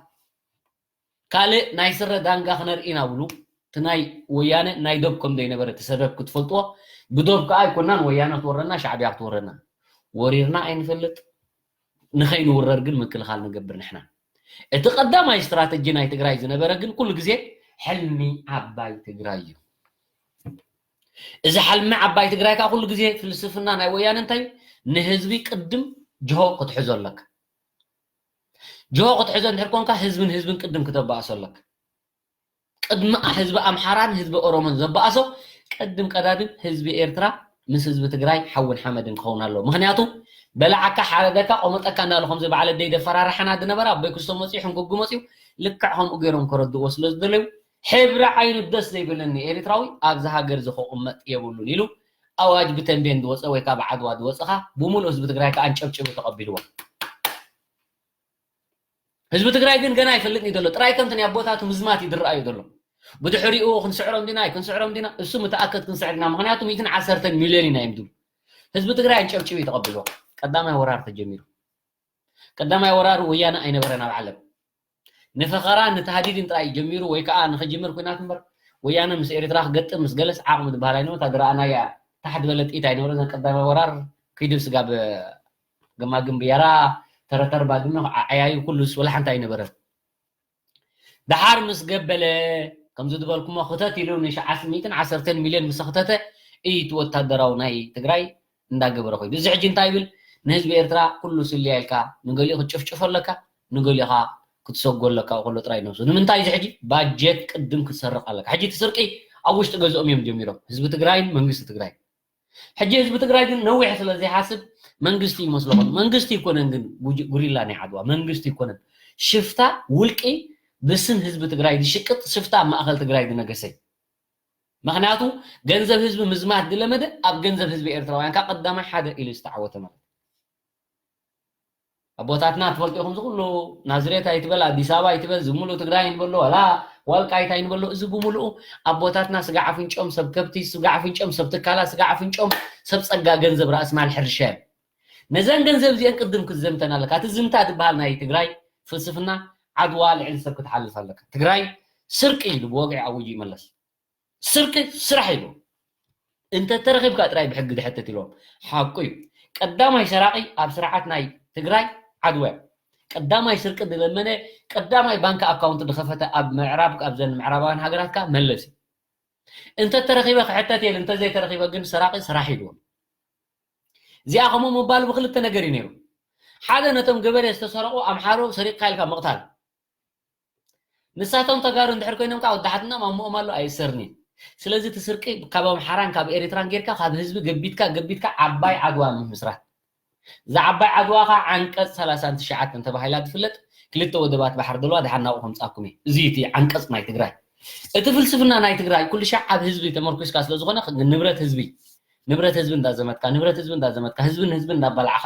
ካልእ ናይ ስረ ዳንጋ ክነርኢ ኢና ብሉ እቲ ናይ ወያነ ናይ ዶብ ከም ዘይነበረ እቲ ሰበብ ክትፈልጥዎ ብዶብ ከዓ ኣይኮናን ወያነ ክትወረና ሻዕብያ ክትወረና ወሪርና ኣይንፈልጥ ንኸይንውረር ግን ምክልኻል ንገብር ንሕና እቲ ቀዳማይ ስትራተጂ ናይ ትግራይ ዝነበረ ግን ኩሉ ግዜ ሕልሚ ዓባይ ትግራይ እዩ እዚ ሕልሚ ዓባይ ትግራይ ከዓ ኩሉ ግዜ ፍልስፍና ናይ ወያነ እንታይ ንህዝቢ ቅድም ጅሆ ክትሕዞ ኣለካ ጅሆ ክትሕዞ እንድሕር ኮንካ ህዝብን ህዝብን ቅድም ክተባእሶ ኣለካ ቅድሚ ህዝቢ ኣምሓራን ህዝቢ ኦሮሞን ዘባእሶ ቅድም ቀዳድም ህዝቢ ኤርትራ ምስ ህዝቢ ትግራይ ሓውን ሓመድን ክኸውን ኣለዎ ምክንያቱ በላዓካ ሓረደካ ቆመጠካ እንዳሉ ከምዚ በዓል ኣደይ ደፈራርሓና ዝነበረ ኣቦይ ክስቶ መፅዩ ሕንጉጉ መፅዩ ልክዕ ከምኡ ገይሮም ከረድእዎ ስለ ዝደለዩ ሕብሪ ዓይኑ ደስ ዘይብለኒ ኤርትራዊ ኣብዚ ሃገር እዚ ክቕመጥ የብሉን ኢሉ ኣዋጅ ብተንቤን ዝወፀ ወይ ከዓ ብዓድዋ ዝወፀኻ ብምሉእ ህዝቢ ትግራይ ከዓ ኣንጨብጭቡ ተቐቢልዎ። ህዝቢ ትግራይ ግን ገና ኣይፈልጥን እዩ ዘሎ። ጥራይ ከምቲ ናይ ኣቦታቱ ምዝማት እዩ ዝረኣዩ ዘሎ። ብድሕሪኡ ክንስዕሮም ዲና ኣይክንስዕሮም ዲና እሱ ምተኣከድ ክንስዕር ኢና። ምክንያቱ ሚእትን ዓሰርተን ሚልዮን ኢና እዮም ዝብሉ። ህዝቢ ትግራይ ኣንጨብጭቡ እዩ ተቐቢልዎ። ቀዳማይ ወራር ተጀሚሩ። ቀዳማይ ወራር ወያነ ኣይነበረን ኣብ ዓለም። ንፈኸራን ንታህዲድን ጥራይ ጀሚሩ ወይ ከዓ ንኽጅምር ኩናት እምበር ወያነ ምስ ኤርትራ ክገጥም ምስ ገለስ ዓቕሚ ዝበሃል ኣይነበረን። እታ ዝረኣናያ ታሕት ዝበለ ጥይት ኣይነበረን። እዘን ቀዳማይ ወራር ኪዱ ስጋብ ገማግም ብያራ ተረተር ባድመ ዓያዩ ኩሉስ ወላ ሓንቲ ኣይነበረን። ደሓር ምስ ገበለ ከምዚ ዝበልኩሞ ክተት ኢሉ ንሽዓስ ሚእትን ዓሰርተን ሚልዮን ምስ ኣኽተተ እዩ እቲ ወታደራዊ ናይ ትግራይ እንዳገበረ ኮይኑ። እዚ ሕጂ እንታይ ይብል? ንህዝቢ ኤርትራ ኩሉ ስልያ ኢልካ ንገሊኡ ክትጭፍጭፎ ኣለካ፣ ንገሊኡ ኸዓ ክትሰጎ ኣለካ። ከሎ ጥራይ ነብሱ ንምንታይ እዚ ሕጂ ባጀት ቅድም ክትሰርቕ ኣለካ። ሕጂ እቲ ስርቂ ኣብ ውሽጢ ገዝኦም እዮም ጀሚሮም፣ ህዝቢ ትግራይን መንግስቲ ትግራይ። ሕጂ ህዝቢ ትግራይ ግን ነዊሕ ስለ ዘይሓስብ መንግስቲ ይመስሎ። መንግስቲ ይኮነን ግን ጉጅ- ጉሪላ ናይ ዓድዋ መንግስቲ ይኮነን፣ ሽፍታ ውልቂ ብስም ህዝቢ ትግራይ ዝሽቅጥ ሽፍታ ኣብ ማእኸል ትግራይ ዝነገሰ። ምክንያቱ ገንዘብ ህዝቢ ምዝማት ዝለመደ ኣብ ገንዘብ ህዝቢ ኤርትራውያን ካብ ቀዳማይ ሓደ ኢሉ ዝተዓወተ ማለት። ኣቦታትና ትፈልጡ ኢኹም፣ ዝኩሉ ናዝሬት ኣይትበል፣ ኣዲስ ኣበባ ኣይትበል፣ ዝሙሉ ትግራይ ኣይንበሎ፣ ዋላ ዋልቃይት ኣይንበሎ፣ እዚ ብምሉኡ ኣቦታትና ስጋ ኣፍንጮም ሰብ ከብቲ፣ ስጋ ኣፍንጮም ሰብ ትካላ፣ ስጋ ኣፍንጮም ሰብ ጸጋ ገንዘብ ራእሲ ማል ሕርሻ እዮም። ነዘን ገንዘብ እዚአን ቅድም ክትዘምተን ኣለካ። እቲ ዝምታ ዝበሃል ናይ ትግራይ ፍልስፍና ዓድዋ ልዕሊ ሰብ ክትሓልፍ ኣለካ። ትግራይ ስርቂ ኢሉ ብወግዒ ኣውጁ ይመለስ። ስርቂ ስራሕ ኢሉ እንተተረኺብካ ጥራይ ብሕጊ ድሕተት ኢሎም። ሓቁ እዩ። ቀዳማይ ሰራቂ ኣብ ስርዓት ናይ ትግራይ ዓድዋ እዩ። ቀዳማይ ስርቂ ዝለመነ፣ ቀዳማይ ባንክ ኣካውንት ዝኸፈተ ኣብ ምዕራብ፣ ኣብዘን ምዕራባውያን ሃገራት ከኣ መለስ እዩ። እንተተረኺበ ክሕተት እየ፣ እንተዘይተረኺበ ግን ሰራቂ ስራሕ ኢልዎም። እዚኣ ከምኡ ምባሉ ብክልተ ነገር እዩ ነይሩ። ሓደ ነቶም ገበሬ ዝተሰረቑ ኣምሓሩ ሰሪቕካ ኢልካ ምቕታል። ንሳቶም ተጋሩ እንድሕር ኮይኖም ከዓ ወዲ ሓትኖም ኣሞኦም ኣሎ ኣይእሰርኒ። ስለዚ እቲ ስርቂ ካብ ኣምሓራን ካብ ኤሪትራን ጌርካ ካብ ህዝቢ ገቢትካ ገቢትካ ዓባይ ዓድዋ ምምስራት። እዛ ዓባይ ዓድዋ ከዓ ዓንቀፅ ሰላሳን ትሽዓተን ተባሂላ ትፍለጥ። ክልተ ወደባት ባሕሪ ዘለዋ ድሓር ናብኡ ከምፃኩም እየ። እዚ እቲ ዓንቀፅ ናይ ትግራይ። እቲ ፍልስፍና ናይ ትግራይ ኩሉ ሻዕ ኣብ ህዝቢ ተመርኩስካ ስለዝኾነ ንብረት ህዝቢ ንብረት ህዝቢ እንዳዘመትካ ንብረት ህዝቢ እንዳዘመትካ ህዝቢ ንህዝቢ እንዳበላዕካ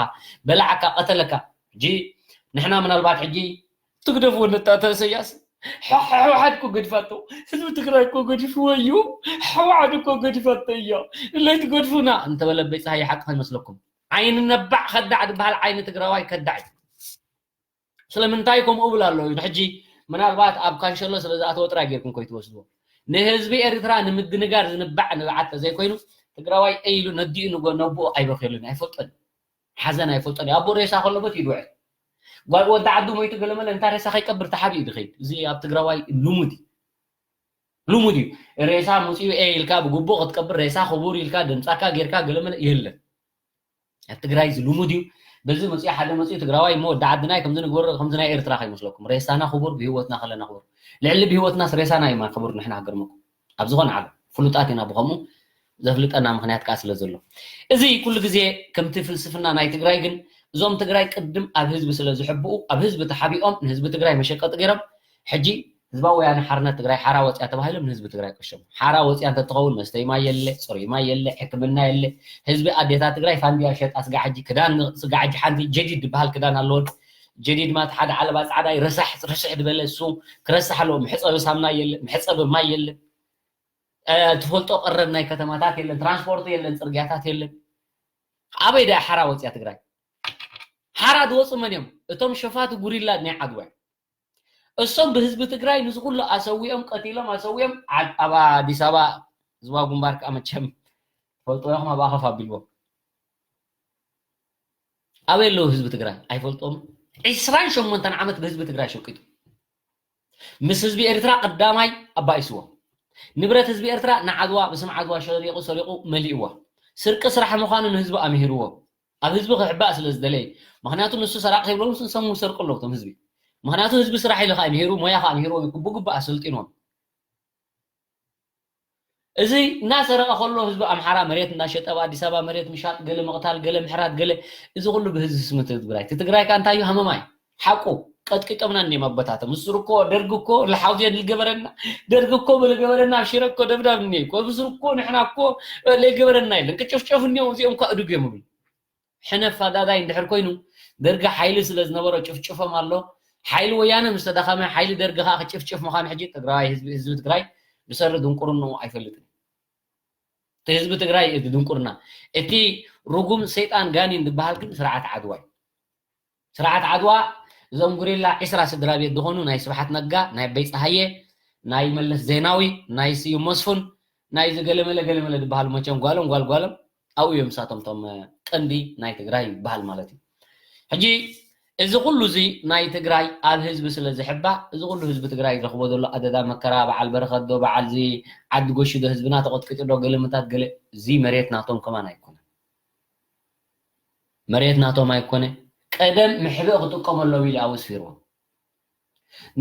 በላዕካ ቀተለካ። ሕጂ ንሕና ምናልባት ሕጂ ትግደፍዎ ነጣተ ኢሳያስ ሕወሓት እኮ ገዲፋቶ ህዝቢ ትግራይ እኮ ገዲፍዎ እዩ። ሕወሓት እኮ ገዲፋቶ እያ። ለይትገድፉና እንተበለ ቤት ፀሃይ ሓቂ ከይመስለኩም ዓይኒ ነባዕ ከዳዕ ዝበሃል ዓይኒ ትግራዋይ ከዳዕ እዩ። ስለምንታይ ከምኡ እብል ኣለኹ ሕጂ ምናልባት ኣብ ካንሸሎ ስለ ዝኣተወ ጥራይ ጌርኩም ከይትወስድዎ። ንህዝቢ ኤርትራ ንምድንጋር ዝንባዕ ንብዓት ተዘይኮይኑ ትግራዋይ ኢሉ ነዲኡ ንጎ ነብኡ ኣይበክየሉን ኣይፈልጦን። ሓዘን ኣይፈልጦን እዩ። ኣቦ ሬሳ ከሎ በት ይድውዕል። ጓል ወዲ ዓዱ ሞይቱ ገለመለ እንታ ሬሳ ከይቀብር ተሓቢኡ ድኸይድ። እዚ ኣብ ትግራዋይ ልሙድ እዩ። ልሙድ እዩ። ሬሳ ሙፅኡ ኤ ኢልካ ብግቡእ ክትቀብር ሬሳ ክቡር ኢልካ ድምፃካ ጌርካ ገለመለ የለን። ኣብ ትግራይ እዚ ልሙድ እዩ። በዚ መፅኡ ሓደ መፅኡ ትግራዋይ እሞ ወዲ ዓድና እዩ ከምዚ ንግበሮ ከምዚ ናይ ኤርትራ ከይመስለኩም። ሬሳና ክቡር ብህይወትና ከለና ክቡር። ልዕሊ ብህይወትናስ ሬሳና እዩ ክቡር ንሕና ክገርመኩም። ኣብ ዝኾነ ዓለም ፍሉጣት ኢና ብኸምኡ ዘፍልጠና ምኽንያት ከዓ ስለ ዘሎ። እዚ ኩሉ ግዜ ከምቲ ፍልስፍና ናይ ትግራይ ግን እዞም ትግራይ ቅድም ኣብ ህዝቢ ስለ ዝሕብኡ ኣብ ህዝቢ ተሓቢኦም ንህዝቢ ትግራይ መሸቀጢ ገይሮም ሕጂ ህዝባዊ ወያነ ሓርነት ትግራይ ሓራ ወፅያ ተባሂሎም ንህዝቢ ትግራይ ቀሸሙ። ሓራ ወፅያ እንተትኸውን መስተይ ማይ የለ፣ ፅሩይ ማይ የለ፣ ሕክምና የለ። ህዝቢ ኣዴታት ትግራይ ፋንድያ ሸጣ ስጋ ሕጂ ክዳን ስጋ ሕጂ ሓንቲ ጀዲድ ዝበሃል ክዳን ኣለዎን። ጀዲድ ማለት ሓደ ዓለባ ፃዕዳ እዩ፣ ረሳሕ ርስሕ ዝበለ እሱ ክረሳሕ ኣለዎ። መሕፀቢ ሳምና የለ፣ መሕፀቢ ማይ የለ። እ፣ ትፈልጦ ቀረብ ናይ ከተማታት የለን፣ ትራንስፖርት የለን፣ ፅርግያታት የለን። ኣበይ ዳ ሓራ ወፅያ ትግራይ? ሓራ ዝወፁ መን እዮም? እቶም ሸፋቱ ጉሪላ ናይ ዓድዋ እዮም። እሶም ብህዝቢ ትግራይ ንዚ ኩሉ ኣሰዊኦም ቀቲሎም ኣሰዊኦም ኣብ ኣዲስ ኣበባ ህዝባዊ ግንባር ከዓ መቸም ፈልጦ ኢኹም ኣብ ኣኸፍ ኣቢልዎም ኣበይ ኣለዉ ህዝቢ ትግራይ ኣይፈልጦም። ዕስራን ሸሞንተን ዓመት ብህዝቢ ትግራይ ሸቂጡ ምስ ህዝቢ ኤርትራ ቀዳማይ ኣባኢስዎ። ንብረት ህዝቢ ኤርትራ ንዓድዋ ብስም ዓድዋ ሸሪቑ ሰሪቑ መሊእዎ። ስርቂ ስራሕ ምዃኑ ንህዝቢ ኣምሂርዎ። ኣብ ህዝቢ ክሕባእ ስለ ዝደለየ። ምኽንያቱ ንሱ ሰራቂ ከይብሎም ንሶም ይሰርቁ ኣለዉ እቶም ህዝቢ። ምኽንያቱ ህዝቢ ስራሕ ኢሉ ከዓ ምሂሩ ሞያ ከዓ ምሂርዎም ብግቡእ ኣሰልጢንዎም። እዚ እናሰረቐ ከሎ ህዝቢ ኣምሓራ መሬት እናሸጠ ኣብ ኣዲስ ኣበባ መሬት ምሻጥ ገለ ምቕታል ገለ ምሕራት ገለ እዚ ኩሉ ብህዝቢ ስም ትግራይ እቲ ትግራይ ከዓ እንታይ እዩ ሃመማይ ሓቁ ቀጥቂጦምና እኒኦም ኣቦታቶም። ምስሩ እኮ ደርግ እኮ ለሓውዜን ልገበረና፣ ደርግ እኮ ብልገበረና ኣብ ሽረ እኮ ደብዳብ እኒኦ እኮ። ምስሩ እኮ ንሕና እኮ ለይገበረና የለን። ክጭፍጨፉ እኒኦም እዚኦም እኳ እዱግ እዮም ይብሉ። ሕነ ፋዳዳይ እንድሕር ኮይኑ ደርጊ ሓይሊ ስለ ዝነበሮ ጭፍጭፎም ኣሎ። ሓይሊ ወያነ ምስ ተዳኸመ ሓይሊ ደርጊ ከዓ ክጭፍጭፍ ምዃኑ ሕጂ ትግራዋይ ህዝቢ፣ ህዝቢ ትግራይ ብሰሪ ድንቁርንኡ ኣይፈልጥን። እቲ ህዝቢ ትግራይ እቲ ድንቁርና፣ እቲ ርጉም ሰይጣን ጋኒን ዝበሃል ግን ስርዓት ዓድዋ እዩ። ስርዓት ዓድዋ እዞም ጉሪላ ዒስራ ስድራ ቤት ዝኾኑ ናይ ስብሓት ነጋ፣ ናይ ኣበይ ፀሃየ፣ ናይ መለስ ዜናዊ፣ ናይ ስዩም መስፉን፣ ናይ ዝገለመለ ገለመለ ዝበሃሉ መቸም ጓሎም ጓል ጓሎም ኣብኡ እዮም ምሳቶም እቶም ቀንዲ ናይ ትግራይ ይበሃል ማለት እዩ። ሕጂ እዚ ኩሉ እዚ ናይ ትግራይ ኣብ ህዝቢ ስለ ዝሕባእ እዚ ኩሉ ህዝቢ ትግራይ ዝረኽቦ ዘሎ ኣደዳ መከራ በዓል በረኸት ዶ በዓል እዚ ዓዲ ጎሹ ዶ ህዝብና ተቐጥቂጡ ዶ ገለመታት ገለ እዚ መሬት ናቶም ከማን ኣይኮነን። መሬት ናቶም ኣይኮነ ቀደም ምሕብእ ክጥቀመሎም ኢሉ ኣብኡ ኣስፊርዎም።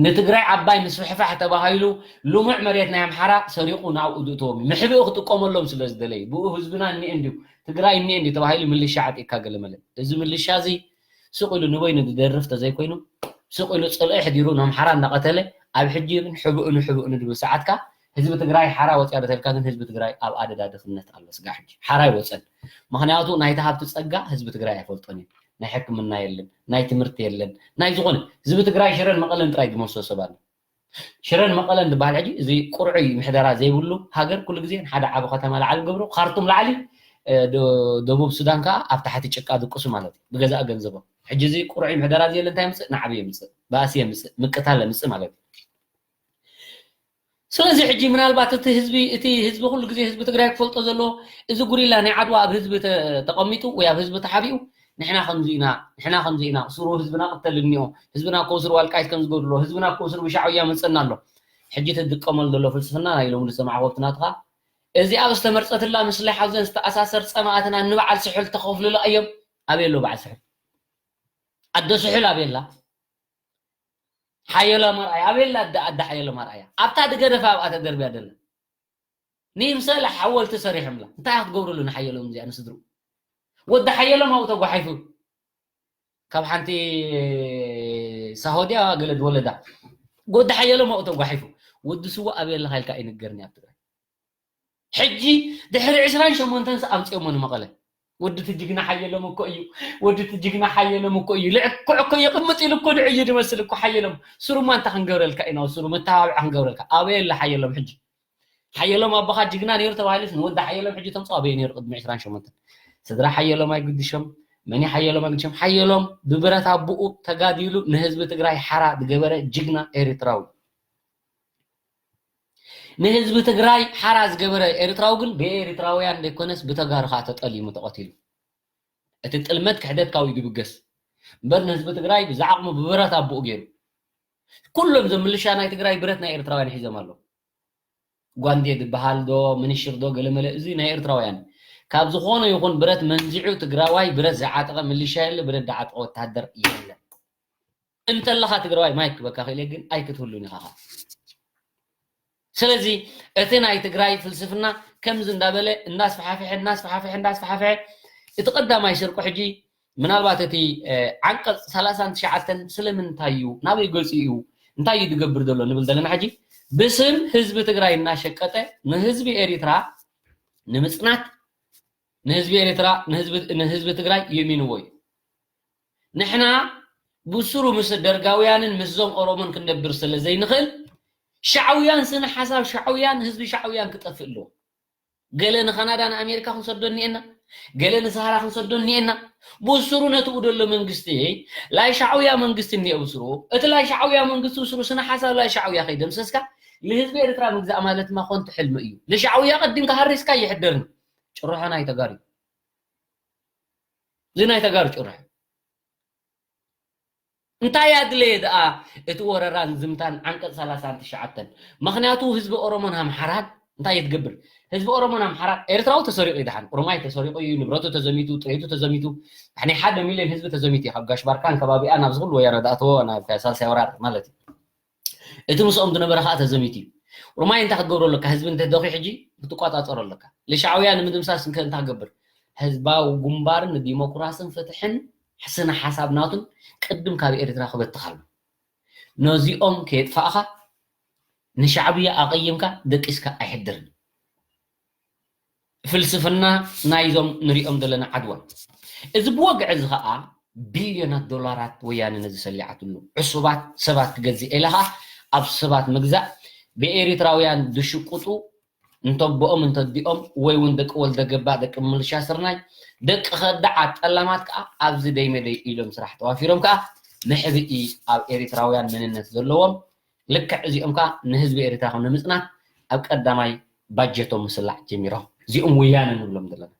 ንትግራይ ዓባይ ምስፍሕፋሕ ተባሂሉ ልሙዕ መሬት ናይ ኣምሓራ ሰሪቑ ናብኡ ዝእትዎም እዩ። ምሕብእ ክጥቀመሎም ስለ ዝደለዩ ብኡ ህዝብና እኒኤ እንድዩ ትግራይ እኒኤ እንድዩ ተባሂሉ ምልሻ ዓጢቅካ ገለመለ። እዚ ምልሻ እዚ ስቕ ኢሉ ንበይኑ ዝደርፍ ተዘይኮይኑ ስቕ ኢሉ ፅልኢ ሕዲሩ ንኣምሓራ እናቐተለ ኣብ ሕጂ ግን ሕብኡ ንሕብኡ ንድብል ሰዓትካ ህዝቢ ትግራይ ሓራ ወፅያ ዶ ተልካ ግን ህዝቢ ትግራይ ኣብ ኣደዳ ድኽነት ኣሎ ስጋዕ ሕጂ ሓራ ኣይወፀን። ምክንያቱ ናይቲ ሃብቲ ፀጋ ህዝቢ ትግራይ ኣይፈልጦን እዩ። ናይ ሕክምና የለን፣ ናይ ትምህርቲ የለን፣ ናይ ዝኾነ ህዝቢ ትግራይ ሽረን መቐለን ጥራይ ዝመሶ ሰብ ኣሎ። ሽረን መቐለን ዝበሃል ሕጂ እዚ ቁርዑይ ምሕደራ ዘይብሉ ሃገር ኩሉ ግዜ ሓደ ዓቢ ከተማ ላዕሊ ገብሮ ካርቱም ላዕሊ ደቡብ ሱዳን ከዓ ኣብ ታሕቲ ጭቃ ድቅሱ ማለት እዩ ብገዛእ ገንዘቦም። ሕጂ እዚ ቁርዑይ ምሕደራ ዘየለ እንታይ ምፅእ ንዓቢ የምፅእ ባእሲ የምፅእ ምቅታል የምፅእ ማለት እዩ። ስለዚ ሕጂ ምናልባት እቲ ህዝቢ እቲ ህዝቢ ኩሉ ግዜ ህዝቢ ትግራይ ክፈልጦ ዘለዎ እዚ ጉሪላ ናይ ዓድዋ ኣብ ህዝቢ ተቐሚጡ ወይ ኣብ ህዝቢ ተሓቢኡ ንሕና ከምዚ ኢና ንሕና ከምዚ ኢና ስሩ ህዝብና ቅተል እኒኦ ህዝብና ኮስሩ ዋልቃይት ከም ዝገብርሎ ህዝብና ኮስሩ ብሻዕብያ መፀና ኣሎ። ሕጂ ትጥቀመሉ ዘሎ ፍልስፍና ናይ ሎሚ ዝሰማዕዎ ኣብቲ ናትኻ እዚኣ ዝተመርፀትላ ምስለ ሓውዘን ዝተኣሳሰር ፀማእትና ንበዓል ስሑል ተኸፍልሎ እዮም። ኣበይ ኣሎ በዓል ስሑል? ኣደ ስሑል ኣበይ ኣላ? ሓየሎም ኣርኣያ ኣበይ ኣላ? ኣደ ኣደ ሓየሎም ኣርኣያ ኣብታ ድገደፋ ኣብኣ ተደርብያ ደላ ንይምሰል ሓወልቲ ሰሪሖምላ እንታይ ክትገብርሉ ንሓየሎም እዚኣ ንስድሩ ወዲ ሓየሎም ኣብኡ ተጓሒፉ ካብ ሓንቲ ሳሆድያ ገለ ዝወለዳ ወዲ ሓየሎም ኣብኡ ተጓሒፉ ወዲ ስዋ ኣበይ ኣለካ ኢልካ ይንገርኒ ኣብ ትግራይ ሕጂ ድሕሪ ዕስራን ሸሞንተን ኣምፅኦሞ ንመቐለ ወዲ ትጅግና ሓየሎም እኮ እዩ ወዲ ትጅግና ሓየሎም እኮ እዩ ልዕኩዕ እኮ ይቕምጥ ኢሉ እኮ ንዕዩ ዝመስል እኮ ሓየሎም ስሩማ እንታይ ክንገብረልካ ኢና ስሩ መተባብዒ ክንገብረልካ ኣበይ ኣለ ሓየሎም ሕጂ ሓየሎም ኣቦኻ ጅግና ነይሩ ተባሂሉስ ንወዲ ሓየሎም ሕጂ ተምፅኦ ኣበይ ነይሩ ቅድሚ ዕስራን ሸሞንተን ስድራ ሓየሎም ኣይግድሾም መኒ ሓየሎም ኣይግድሾም ሓየሎም ብብረት ኣቦኡ ተጋዲሉ ንህዝቢ ትግራይ ሓራ ዝገበረ ጅግና ኤርትራዊ ንህዝቢ ትግራይ ሓራ ዝገበረ ኤርትራዊ ግን ብኤርትራውያን ዘይኮነስ ብተጋሩ ከዓ ተጠሊሙ ተቐቲሉ እቲ ጥልመት ክሕደት ካብኡ ድብገስ እምበር ንህዝቢ ትግራይ ብዛዓቕሙ ብብረት ኣቦኡ ገይሩ ኩሎም ዘምልሻ ናይ ትግራይ ብረት ናይ ኤርትራውያን ሒዞም ኣለዉ ጓንዴ ዝበሃል ዶ ምንሽር ዶ ገለመለ እዚ ናይ ኤርትራውያን ካብ ዝኾነ ይኹን ብረት መንዚዑ ትግራዋይ ብረት ዝዓጠቐ ምልሻ የለ ብረት ዝዓጠቐ ወታደር የለን እንተለኻ ትግራዋይ ማይክ ክበካ ክእለ ግን ኣይክትህሉን ኢኻ ስለዚ እቲ ናይ ትግራይ ፍልስፍና ከምዚ እንዳበለ እንዳስፋሓፍሐ እንዳስፋሓፍሐ እንዳስፋሓፍሐ እቲ ቀዳማይ ስርቁ ሕጂ ምናልባት እቲ ዓንቀፅ ሰላሳን ትሽዓተን ስለምንታይ እዩ ናበይ ገፂኡ እዩ እንታይ እዩ ዝገብር ዘሎ ንብል ዘለና ሕጂ ብስም ህዝቢ ትግራይ እናሸቀጠ ንህዝቢ ኤሪትራ ንምፅናት ንህዝቢ ኤሪትራ ንህዝቢ ትግራይ የእሚንዎ እዩ ንሕና ብስሩ ምስ ደርጋውያንን ምስዞም ኦሮሞን ክንነብር ስለ ዘይንኽእል ሻዕውያን ስነ ሓሳብ ሻዕውያን ህዝቢ ሻዕውያን ክጠፍእ ኣለዎ ገለ ንካናዳ ንኣሜሪካ ክንሰዶ እኒኤና ገለ ንሳሃራ ክንሰዶ እኒኤና ብስሩ ነትኡ ደሎ መንግስቲ ላይ ሻዕውያ መንግስቲ እኒኦ ብስሩ እቲ ላይ ሻዕውያ መንግስቲ ብስሩ ስነ ሓሳብ ላይ ሻዕውያ ከይደምሰስካ ንህዝቢ ኤርትራ ምግዛእ ማለት ማ ኮንቱ ሕልሚ እዩ ንሻዕውያ ቀዲምካ ሃሪስካ ይሕደርኒ ጭርሖ ናይ ተጋሩ እዚ ናይ ተጋሩ ጭርሖ እንታይ ኣድለየ ደኣ እቲ ወረራን ዝምታን ዓንቀፅ ሰላሳን ትሽዓተን ምክንያቱ ህዝቢ ኦሮሞን ኣምሓራን እንታይ እየ ትገብር ህዝቢ ኦሮሞን ኣምሓራን ኤርትራዊ ተሰሪቑ ይድሓን ኦሮማይ ተሰሪቑ እዩ ንብረቱ ተዘሚቱ ጥሬቱ ተዘሚቱ ናይ ሓደ ሚልዮን ህዝቢ ተዘሚቱ እዩ ካብ ጋሽ ባርካን ከባቢኣን ኣብዚ ኩሉ ወያነ ዝኣተዎ ሳልሳይ ወራር ማለት እዩ እቲ ምስኦም ዝነበረ ከዓ ተዘሚቱ እዩ ኦሮማይ እንታይ ክትገብሮ ኣለካ ህዝቢ እንተ ደኺ ሕጂ ክትቋፃፀሮ ኣለካ ልሻዕውያ ንምድምሳስ እንከ እንታይ ክገብር ህዝባዊ ግንባርን ንዲሞክራስን ፍትሕን ስነ ሓሳብ ናቱን ቅድም ካብ ኤርትራ ክበትኽ ኣሎ ነዚኦም ከየጥፋእኻ ንሻዕብያ ኣቐይምካ ደቂስካ ኣይሕድርን። ፍልስፍና ናይዞም ንሪኦም ዘለና ዓድዋ። እዚ ብወግዒ እዚ ኸዓ ቢልዮናት ዶላራት ወያነ ነዚ ሰሊዓትሉ። ዕሱባት ሰባት ክገዝእ ኢለ ኸዓ ኣብ ሰባት ምግዛእ ብኤሪትራውያን ዝሽቁጡ እንተቦኦም እንተዲኦም ወይ እውን ደቂ ወልደ ገባ ደቂ ምልሻ ስርናይ ደቂ ከዳዓት ጠላማት ከዓ ኣብዚ ደይመደይ ኢሎም ስራሕ ተዋፊሮም ከዓ መሕብኢ ኣብ ኤሪትራውያን መንነት ዘለዎም ልክዕ እዚኦም ከዓ ንህዝቢ ኤሪትራ ከም ንምፅናት ኣብ ቀዳማይ ባጀቶም ምስላዕ ጀሚሮም እዚኦም ወያነ ንብሎም ዘለና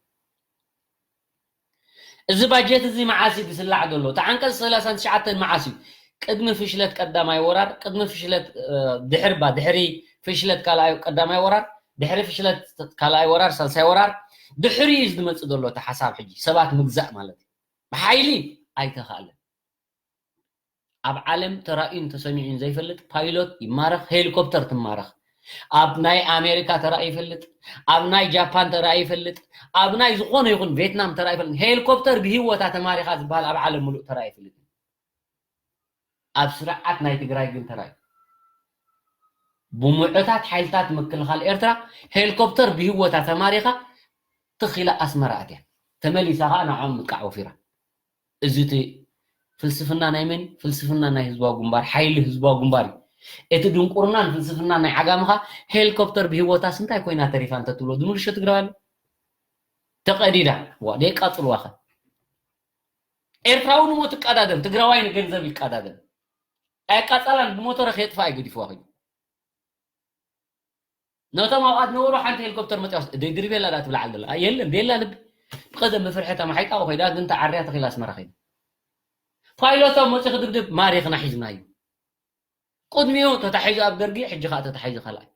እዚ ባጀት እዚ መዓስ እዩ ዝስላዕ ዘሎ እቲ ዓንቀፅ ሰላሳን ትሽዓተን መዓስ እዩ ቅድሚ ፍሽለት ቀዳማይ ወራር ቅድሚ ፍሽለት ድሕሪ ባ ድሕሪ ፍሽለት ካልኣይ ቀዳማይ ወራር ድሕሪ ፍሽለት ካልኣይ ወራር ሳልሳይ ወራር ድሕሪ እዩ ዝመፅእ ዘሎ እቲ ሓሳብ ሕጂ ሰባት ምግዛእ ማለት እዩ ብሓይሊ ኣይተኻእለን ኣብ ዓለም ተራእዩን ተሰሚዑን ዘይፈልጥ ፓይሎት ይማረኽ ሄሊኮፕተር ትማረኽ ኣብ ናይ ኣሜሪካ ተራእዩ ይፈልጥ ኣብ ናይ ጃፓን ተራእዩ ይፈልጥ ኣብ ናይ ዝኾነ ይኹን ቬትናም ተራእዩ ይፈልጥ ሄሊኮፕተር ብሂወታ ተማሪኻ ዝበሃል ኣብ ዓለም ሙሉእ ተራእዩ ይፈልጥ ኣብ ስርዓት ናይ ትግራይ ግን ተራእዩ ብምዑታት ሓይልታት ምክልኻል ኤርትራ ሄሊኮፕተር ብሂወታ ተማሪኻ ትኺላ ኣስመራ ኣትያ ተመሊሳ ከዓ ንዕኦም ምጥቃዕ ወፊራ እዚ እቲ ፍልስፍና ናይ መን ፍልስፍና ናይ ህዝባዊ ግንባር ሓይሊ ህዝባዊ ግንባር እዩ እቲ ድንቁርናን ፍልስፍና ናይ ዓጋምኻ ሄሊኮፕተር ብሂወታስ እንታይ ኮይና ተሪፋ እንተትብሎ ዝምልሾ ትግራዋይ ኣሎ ተቐዲዳ ዋ ደቃፅልዋኸ ኤርትራዊ ንሞት ይቃዳደም ትግራዋይ ንገንዘብ ይቃዳደም ኣየቃፃላን ብሞተረ ከየጥፋ ኣይገዲፍዋ ኮይኑ ነቶም ኣብኣ ዝነበሩ ሓንቲ ሄሊኮፕተር መፅያ ደይ ድርቤላ ዳ ትብላ ዓል ደላ የለን ቤላ ልቢ ብቀደም ብፍርሒ ተማሒጣ ኮይዳ ግን ተዓርያ ተኺላ ኣስመራ ከይዳ ፓይሎቶም መፂ ክድብድብ ማሪኽና ሒዝናዩ ቅድሚኡ ተታሒዙ ኣብ ደርጊ ሕጂ ከዓ ተታሒዙ ካልኣይ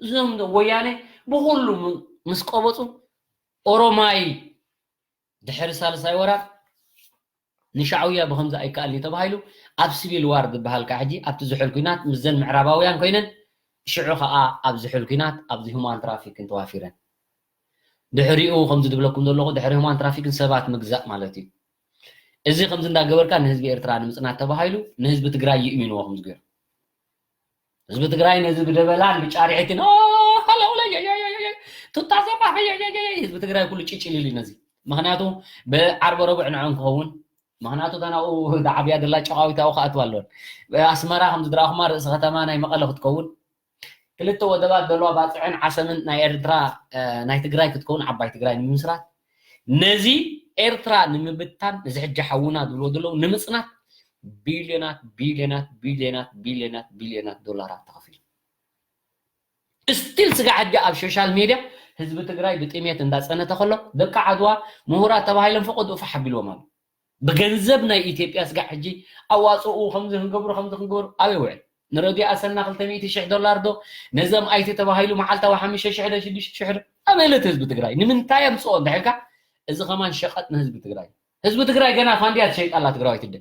እዞም ወያነ ብኩሉ ምስ ቀበፁ ኦሮማይ ድሕሪ ሳልሳይ ወራር ንሻዕውያ ብኸምዚ ኣይከኣልን እዩ ተባሂሉ ኣብ ሲቪል ዋር ዝበሃል ከዓ ሕጂ ኣብቲ ዝሑል ኲናት ምስዘን ምዕራባውያን ኮይነን ሽዑ ከዓ ኣብ ዝሑል ኲናት ኣብዚ ሁማን ትራፊክን ተዋፊረን ድሕሪኡ ከምዚ ዝብለኩም ዘለኹ ድሕሪ ሁማን ትራፊክን ሰባት ምግዛእ ማለት እዩ እዚ ከምዚ እንዳገበርካ ንህዝቢ ኤርትራ ንምፅናት ተባሂሉ ንህዝቢ ትግራይ ይእሚንዎ ከምዚ ገይሩ ህዝቢ ትግራይ ነዚ ብደበላን ብጫሪሒትን ቱታ ዘባ ህዝቢ ትግራይ ኩሉ ጭጭልል እዩ ነዚ ምክንያቱ ብዓርበ ረቡዕ ንዖም ክኸውን ምክንያቱ እታ ናብኡ ዝዓብያ ዘላ ጨቃዊት ኣብኡ ክኣትዋ ኣለወን ኣስመራ ከም ዝድረኣኹማ ርእሲ ከተማ ናይ መቐለ ክትከውን ክልተ ወደባት ዘለዋ ባፅዕን ዓሰምን ናይ ኤርትራ ናይ ትግራይ ክትከውን ዓባይ ትግራይ ንምምስራት ነዚ ኤርትራ ንምብታን እዚ ሕጂ ሓውና ዝብልዎ ዘለዉ ንምፅናት ቢልዮናት ቢልዮናት ቢልዮናት ቢልዮናት ቢልዮናት ዶላራት ተኸፊሉ ስቲል ስጋ ሕጂ ኣብ ሶሻል ሜድያ ህዝቢ ትግራይ ብጥሜት እንዳፀነተ ከሎ ደቂ ዓድዋ ምሁራት ተባሂሎም ፈቀድኡ ፋሕ ኣቢልዎም ኣሎ ብገንዘብ ናይ ኢትዮጵያ ስጋ ሕጂ ኣዋፅኡ ከምዚ ክንገብሩ ከምዚ ክንገብሩ ኣበይ ውዕል ንረድዮ ኣሰና ክልተ ሚእቲ ሽሕ ዶላር ዶ ነዘም ኣይቲ ተባሂሉ መዓልታዊ ሓሙሽተ ሽሕ ዶ ሽዱሽተ ሽሕ ዶ ኣበይ ዕለት ህዝቢ ትግራይ ንምንታይ ኣምፅኦ እንድሕልካ እዚ ከማን ሸቐጥ ንህዝቢ ትግራይ ህዝቢ ትግራይ ገና ፋንድያ ትሸይጣላ ትግራዋይ ትደ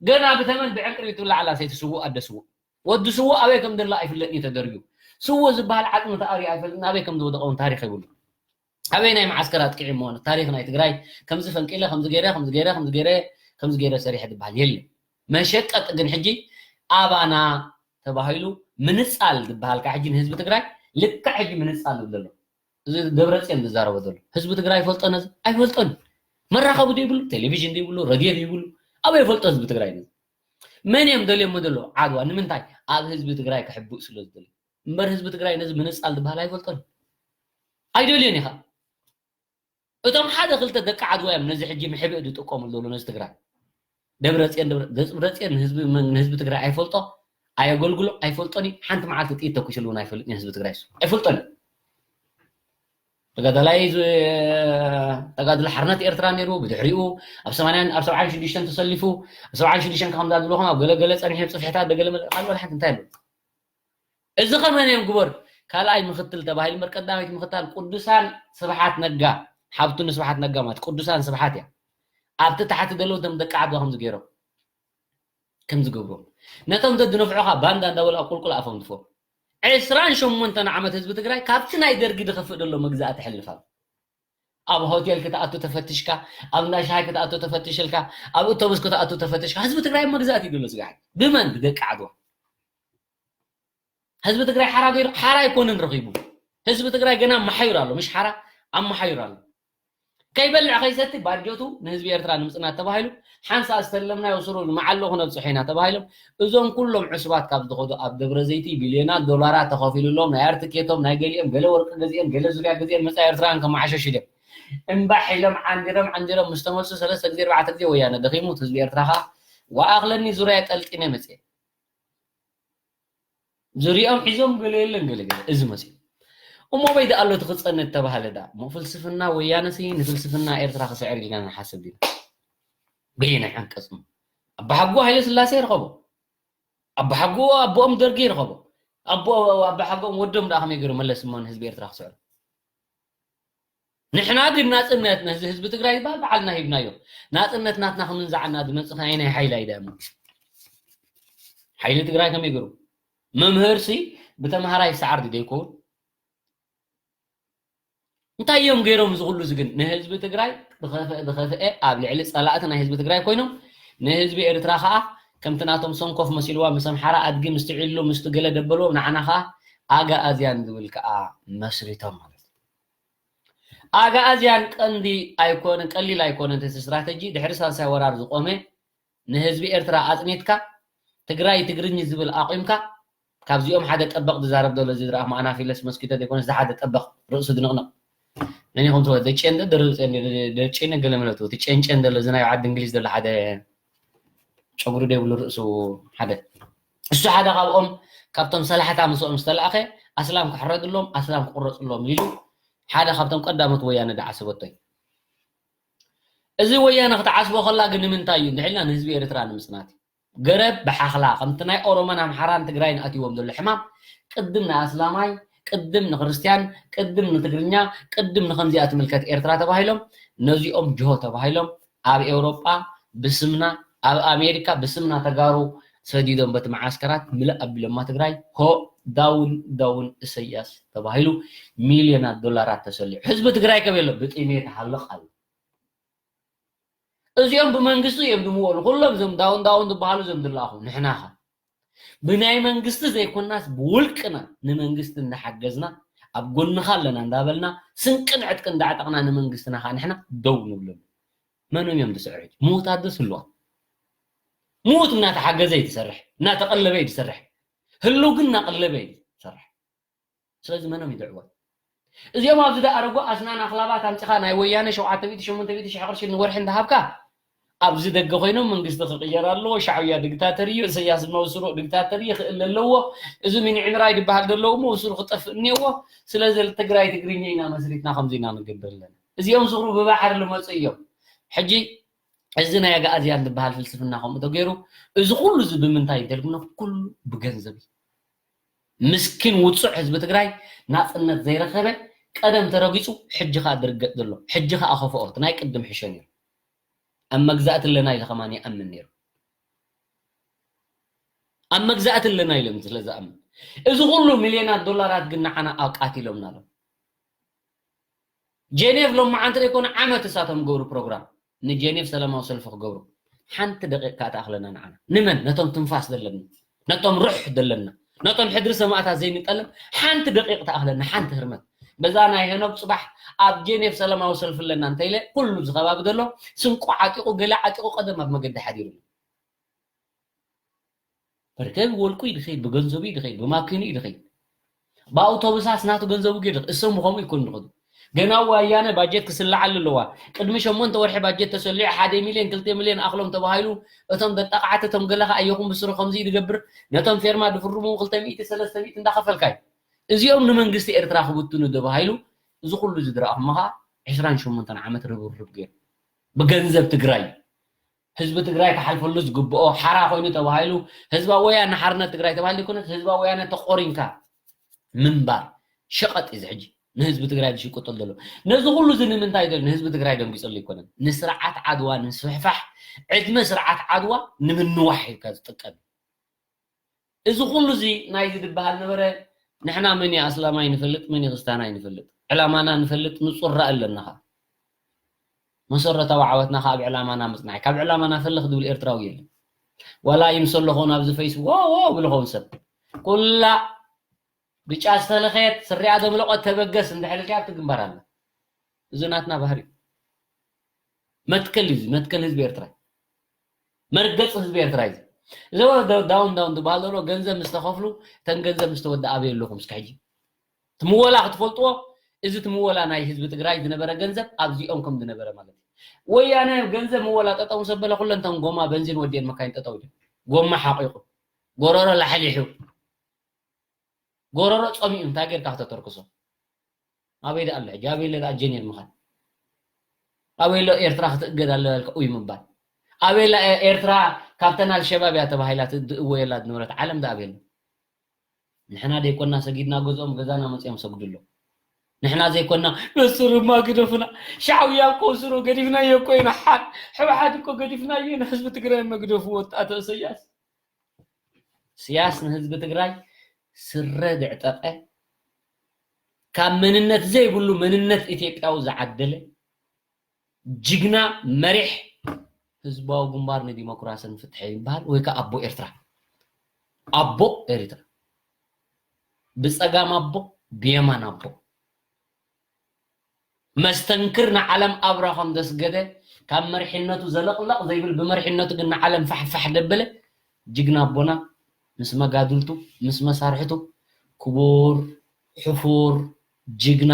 ገና ብተመን ብዕንቅሪት ትብላዓላ ሰይቲ ስዉእ ኣደ ስዉእ ወዲ ስዉእ ኣበይ ከም ደላ ኣይፍለጥን እዩ ተደርብዩ ስዉእ ዝበሃል ዓፅሚ ተኣርዩ ኣይፈልጥን ኣበይ ከም ዝወደቐ እውን ታሪክ የብሉ ኣበይ ናይ መዓስከር ኣጥቂዑ እሞ ታሪክ ናይ ትግራይ ከምዚ ፈንቂለ ከምዚ ገይረ ከምዚ ገይረ ከምዚ ገይረ ከምዚ ገይረ ሰሪሐ ዝበሃል የለን መሸቀጢ ግን ሕጂ ኣባና ተባሂሉ ምንፃል ዝበሃል ከዓ ሕጂ ንህዝቢ ትግራይ ልክዕ ሕጂ ምንፃል ዝብል ዘሎ እዚ ደብረፅዮን ዝዛረቦ ዘሎ ህዝቢ ትግራይ ይፈልጦ ነዚ ኣይፈልጦን መራኸቢ ዘይብሉ ቴሌቪዥን ዘይብሉ ረድዮ ዘይብሉ ኣበይ ይፈልጦ ህዝቢ ትግራይ ነዚ መን እዮም ደልዮሞ ዘሎ ዓድዋ ንምንታይ ኣብ ህዝቢ ትግራይ ክሕብእ ስለ ዝደሊ እምበር ህዝቢ ትግራይ ነዚ ምንፃል ዝበሃል ኣይፈልጦን ኣይደልዮን ኢኻ እቶም ሓደ ክልተ ደቂ ዓድዋ እዮም ነዚ ሕጂ ምሕብእ ዝጥቀሙ ዘለዉ ነዚ ትግራይ ደብረፅዮን ደብረፅዮን ንህዝቢ ትግራይ ኣይፈልጦ ኣየገልግሎ ኣይፈልጦን እዩ ሓንቲ መዓልቲ ጥይት ተኩስሉ እውን ኣይፈልጥ ህዝቢ ትግራይ ኣይፈልጦን ተጋዳላይ ተጋድሎ ሓርነት ኤርትራ ነይሩ ብድሕሪኡ ኣብ ሰማንያን ኣብ ሰብዓን ሽዱሽተን ተሰሊፉ ኣብ ሰብዓን ሽዱሽተን ከምዛ ዝብለኹም ኣብ ገለገለ ፀኒሑ ፅፍሕታት ደገለ መለ ካልእ ሓንቲ እንታይ ኣሎ እዚ ከመን እዮም ግበር ካልኣይ ምክትል ተባሂሉ እምበር ቀዳማይቲ ምክታል ቅዱሳን ስብሓት ነጋ ሓብቱ ንስብሓት ነጋ ማለት ቅዱሳን ስብሓት እያ ኣብቲ ታሕቲ ዘለዉ እቶም ደቂ ዓድዋ ከምዚ ገይሮም ከምዚ ገብሮም ነቶም ዘድነፍዑኻ ባንዳ እንዳበሉ ኣብ ቁልቁል ኣፎም ድፎ ዕስራን ሸሞንተን ዓመት ህዝቢ ትግራይ ካብቲ ናይ ደርጊ ዝኸፍእ ዘሎ መግዛእቲ ሕልፍ ኣሎ ኣብ ሆቴል ክትኣቱ ተፈትሽካ፣ ኣብ እንዳ ሻሂ ክትኣቱ ተፈትሽልካ፣ ኣብ ኣውቶቡስ ክትኣቱ ተፈትሽካ። ህዝቢ ትግራይ መግዛእቲ እዩ ዘሎ ስጋዕ። ብመን? ብደቂ ዓድዋ። ህዝቢ ትግራይ ሓራ ገይሩ፣ ሓራ ኣይኮነን ረኺቡ። ህዝቢ ትግራይ ገና ኣመሓይሩ ኣሎ፣ ምሽ ሓራ ኣመሓይሩ ኣሎ። ከይበልዕ ከይሰቲ ባጀቱ ንህዝቢ ኤርትራ ንምጽናት ተባሂሉ ሓንሳ ዝተለምናዮ ስሩ ንመዓሎ ክነብጽሖ ኢና ተባሂሎም እዞም ኩሎም ዕሱባት ካብ ዝኸዱ ኣብ ደብረ ዘይቲ ቢልዮናት ዶላራት ተኸፊሉሎም ናይ ኣርትኬቶም ናይ ገሊኦም ገለ ወርቂ ገዚኦም ገለ ዙርያ ገዚኦም መጻኢ ኤርትራውያን ከመዓሸሹ ድዮም እምባሕ ኢሎም ዓንዲሮም ዓንዲሮም ምስ ተመልሱ ሰለስተ ግዜ ኣርባዕተ ግዜ ወያነ ደኺሙት ህዝቢ ኤርትራ ኸኣ ወኣኽለኒ ዙርያ ጠልጢነ መጽየ ዝሪኦም ሒዞም ገለ የለን ገለ ገለ እዚ መሲሉ እሞ በይ ደኣ ኣሎ እቲ ክፀንት ተባሃለ ደኣ እሞ ፍልስፍና ወያነሲ ንፍልስፍና ኤርትራ ክስዕር ኢልና ንሓስብ ዲና በየናይ ዓንቀፅ እሞ ኣባሓጎ ሃይለ ስላሴ ይርኸቦ ኣባሓጎ ኣቦኦም ደርጊ ይርኸቦ ኣቦ ኣባሓጎም ወዶም ደኣ ከመይ ገይሩ መለስ እሞ ንህዝቢ ኤርትራ ክስዕሩ ንሕና ግን ናፅነት ነዚ ህዝቢ ትግራይ ዝበሃል በዓልና ሂብናዮ ናፅነት ናትና ክምንዛዕና ዝመፅእ ናይ ሓይሊ ኣይደሞ ሓይሊ ትግራይ ከመይ ገሩ መምህርሲ ብተምሃራይ ሰዓር ድደ ይከውን እንታይ እዮም ገይሮም እዚ ኩሉ ግን ንህዝቢ ትግራይ ብኸፍአ ኣብ ልዕሊ ፀላእቲ ናይ ህዝቢ ትግራይ ኮይኖም ንህዝቢ ኤርትራ ከዓ ከምቲ ናቶም ሰንኮፍ መሲልዋ ምስ ኣምሓራ ኣድጊ ምስ ትዒሉ ምስ ትገለ ደበልዎም ንዓና ከዓ ኣጋኣዝያን ዝብል ከዓ መስሪቶም ማለት ኣግኣዝያን ቀንዲ ኣይኮነን ቀሊል ኣይኮነን እቲ ስትራተጂ ድሕሪ ሳልሳይ ወራር ዝቆመ ንህዝቢ ኤርትራ ኣጽኒትካ ትግራይ ትግርኝ ዝብል ኣቂምካ ካብዚኦም ሓደ ጠበቕ ዝዛረብ ዘሎ እዚ ዝረኣኹ ኣናፊለስ መስኪቶ ዘይኮነስ ሓደ ጠበቕ ርእሱ ዝንቕንቕ ነኒኹም ትወ ደጨን ደርብ ደጨን ገለ ምለቱ እቲ ጨንጨን ዘሎ እዚ ናይ ዓዲ እንግሊዝ ዘሎ ሓደ ጨጉሪ ደይብሉ ርእሱ ሓደ እሱ ሓደ ካብኦም ካብቶም ሰላሕታ ምስኦም ዝተላእኸ ኣስላም ክሕረድሎም ኣስላም ክቁረፅሎም ኢሉ ሓደ ካብቶም ቀዳሞት ወያነ ዳዓሰበቶ እዩ። እዚ ወያነ ክትዓስቦ ከላ ግን ንምንታይ እዩ እንድሕልና ንህዝቢ ኤርትራ ንምፅናት እዩ። ገረብ ብሓኽላ ከምቲ ናይ ኦሮሞን ኣምሓራን ትግራይን ኣትይዎም ዘሎ ሕማም ቅድም ንኣስላማይ ቅድም ንክርስትያን ቅድም ንትግርኛ ቅድም ንከምዚኣ ትምልከት ኤርትራ ተባሂሎም ነዚኦም ጅሆ ተባሂሎም ኣብ ኤውሮጳ ብስምና ኣብ ኣሜሪካ ብስምና ተጋሩ ሰዲዶም በቲ መዓስከራት ምልእ ኣቢሎማ ትግራይ ሆ ዳውን ዳውን እሰያስ ተባሂሉ ሚልዮናት ዶላራት ተሰሊዑ ህዝቢ ትግራይ ከበሎ ብጥሜት ሃልቕ ኣሎ እዚኦም ብመንግስቲ እዮም ዝምወሉ ኩሎም እዞም ዳውን ዳውን ዝበሃሉ እዞም ዝለኣኹ ንሕናኸ ብናይ መንግስቲ ዘይኮናስ ብውልቅና ንመንግስቲ እንዳሓገዝና ኣብ ጎንኻ ኣለና እንዳበልና ስንቅን ዕጥቂ እንዳዕጠቕና ንመንግስትና ከዓ ንሕና ደው ንብለሉ መኖም እዮም ዝስዕሩ ሕጂ ምዉታት ዶ ስልዋ ምዉት እናተሓገዘ እዩ ዝሰርሕ እናተቐለበ እዩ ዝሰርሕ ህልው ግን እናቐለበ እዩ ዝሰርሕ ስለዚ መኖም ይድዕወት እዚኦም ኣብዚ ደኣረጉ ኣስናን ኣኽላባት ኣምፂኻ ናይ ወያነ ሸውዓተ ሚእቲ ሸሞንተ ሚእቲ ሽሕ ቅርሺ ንወርሒ እንዳሃብካ ኣብዚ ደገ ኮይኖም መንግስቲ ክቕየር ኣለዎ ሻዕብያ ዲክታተር እዩ እሰያስ ድማ ስሩዕ ዲክታተር ይኽእል ኣለዎ እዚ ሚኒ ዕምራይ ዝበሃል ዘለዎ እሞ ስሩ ክጠፍእ እኒአዎ ስለዚ ትግራይ ትግርኛ ኢና መስሪትና ከምዚ ኢና ንገብር ኣለና እዚኦም ስሩ ብባሕሪ ልመፁ እዮም ሕጂ እዚ ናይ ኣግኣዝያን ዝበሃል ፍልስፍና ከምኡ ተገይሩ እዚ ኩሉ እዚ ብምንታይ እንተልኩና ኩሉ ብገንዘብ እዩ ምስኪን ውፁዕ ህዝቢ ትግራይ ናፅነት ዘይረኸበ ቀደም ተረጊፁ ሕጂ ከዓ ዝርገጥ ዘሎ ሕጂ ከዓ ከፍኦ እቲ ናይ ቅድም ሕሾ ነይሩ ኣብ መግዛእቲ ኣለና ኢለ ከማን ይኣምን ነይሩ ኣብ መግዛእቲ ኣለና ኢሎም ስለ ዝኣምን እዚ ኩሉ ሚልዮናት ዶላራት ግን ንዓና ኣቃቲሎምና ኣሎ ጀኔቭ ሎማዓንቲ ዘይኮነ ዓመት እሳቶም ገብሩ ፕሮግራም ንጀኔቭ ሰላማዊ ሰልፊ ክገብሩ ሓንቲ ደቂቕ ከዓ ትኣኽለና ንዓና ንመን ነቶም ትንፋስ ዘለና ነቶም ሩሕ ዘለና ነቶም ሕድሪ ሰማእታት ዘይንጠልም ሓንቲ ደቂቕ ትኣኽለና ሓንቲ ህርመት በዛ ናይ ሄኖክ ፅባሕ ኣብ ጀኔቭ ሰላማዊ ሰልፊ ኣለና እንተኢለ ኩሉ ዝኸባቢ ዘሎ ስንቁ ዓጢቑ ገለ ዓጢቑ ቀደም ኣብ መገዲ ሓዲሩ በርከ ብወልቁ እዩ ድኸይድ ብገንዘቡ እዩ ድኸይድ ብማኪኑ እዩ ድኸይድ ብኣውቶቡሳስ ናቱ ገንዘቡ ገይር እሶም ብኸምኡ ይኮኑ ድኸዱ ገና ዋያነ ባጀት ክስልዓሉ ኣለዋ ቅድሚ ሸሞንተ ወርሒ ባጀት ተሰሊዑ ሓደ ሚልዮን ክልተ ሚልዮን ኣኽሎም ተባሂሉ እቶም ደጣቕዓቲ እቶም ገለ ከኣ የኹም ብስሩ ከምዚ ድገብር ነቶም ፌርማ ድፍርሙ ክልተ ሚእቲ ሰለስተ ሚእቲ እንዳኸፈልካዩ እዚኦም ንመንግስቲ ኤርትራ ክብትኑ ተባሂሉ እዚ ኩሉ ዝድረኣኹም ኸኣ ዕስራን ሸሞንተን ዓመት ርብርብ ገይሩ ብገንዘብ ትግራይ ህዝቢ ትግራይ ክሓልፈሉ ዝግብኦ ሓራ ኮይኑ ተባሂሉ ህዝባዊ ወያነ ሓርነት ትግራይ ተባሂሉ ዘይኮነስ ህዝባዊ ወያነ ተቆሪንካ ምንባር ሸቐጥ እዩ ሕጂ ንህዝቢ ትግራይ ዝሽቅጠሉ ዘሎ ነዚ ኩሉ እዚ ንምንታይ ዶ ንህዝቢ ትግራይ ደንጊፀሉ ኣይኮነን ንስርዓት ዓድዋ ንስፍሕፋሕ ዕድመ ስርዓት ዓድዋ ንምንዋሕ ኢልካ ዝጥቀም እዚ ኩሉ እዚ ናይዚ ዝበሃል ነበረ ንሕና መን ኣስላማይ ንፈልጥ መን ክርስታናይ ንፈልጥ ዕላማና ንፈልጥ ንፁራ ኣለናኻ መሰረታዊ ዓወትና ካብ ዕላማና ምጽናዕ። ካብ ዕላማና ፈልኽ ዝብል ኤርትራዊ የለን። ዋላ ይምሰሎ ኾን ኣብዚ ፌስቡክ ዎ ዎ ብሎ ኾን ሰብ ኩላ ብጫ ዝተለኸየት ስሪኣ ዘምለቆት ተበገስ እንድሕልካ ኣብቲ ግንባር ኣላ። እዚ ናትና ባህሪ እዩ። መትከል እዩ፣ መትከል ህዝቢ ኤርትራ፣ መርገፂ ህዝቢ ኤርትራ እዩ። እዚ ዳውን ዳውን ዝበሃል ዘሎ ገንዘብ ምስ ተኸፍሉ፣ እተን ገንዘብ ምስ ተወደኣ ኣበይ ኣለኹም እስከ ሕጂ? ትምወላ ክትፈልጥዎ፣ እዚ ትምወላ ናይ ህዝቢ ትግራይ ዝነበረ ገንዘብ ኣብዚኦም ከም ዝነበረ ማለት እዩ። ወያነ ገንዘብ ምወላ ጠጠው ምስ ኣበለ ኩለን እተን ጎማ በንዚን ወዲኤን መካይን ጠጠው ኢለን። ጎማ ሓቂቑ፣ ጎረሮ ላሕሊሑ፣ ጎረሮ ጸሚኡ እንታይ ጌርካ ከተተርክሶ? ኣበይ ደኣ ኣሎ ሕጂ? ኣበይ ኣሎ ደኣ ጀኔል ምኻን? ኣበይ ኣሎ ኤርትራ ክትእገድ ኣለዋ ኢልካ ኡይ ምባል? ኣበይ ኣሎ ኤርትራ ካብተን ኣልሸባብ እያ ተባሂላ ትእወየላ ዝነበረት ዓለም ደኣ ኣበይ ኣሎ? ንሕና ደይኮና ሰጊድና ገዝኦም ገዛና መጺኦም ሰግዱ ኣለዉ። ንሕና ዘይኮና ነስሩማ ግደፉና፣ ሻዕብያ እኮ ስሩ ገዲፍናዮ እኮ ኢና፣ ሓድ ህወሓት እኮ ገዲፍናዮ ኢና፣ ህዝቢ ትግራይ መግደፉ ወጣት ኢሳያስ። ኢሳያስ ንህዝቢ ትግራይ ስረ ዘዕጠቐ፣ ካብ መንነት ዘይብሉ መንነት ኢትዮጵያዊ ዝዓደለ ጅግና መሪሕ ህዝባዊ ግንባር ንዲሞክራስን ፍትሒ ይበሃል፣ ወይ ከዓ ኣቦ ኤርትራ፣ ኣቦ ኤርትራ፣ ብጸጋም ኣቦ፣ ብየማን ኣቦ። መስተንክር ንዓለም ኣብራ ከም ዘስገደ፣ ካብ መሪሕነቱ ዘለቕለቕ ዘይብል፣ ብመሪሕነቱ ግን ንዓለም ፋሕፋሕ ደበለ ጅግና ኣቦና፣ ምስ መጋድልቱ፣ ምስ መሳርሕቱ፣ ክቡር፣ ሕፉር፣ ጅግና፣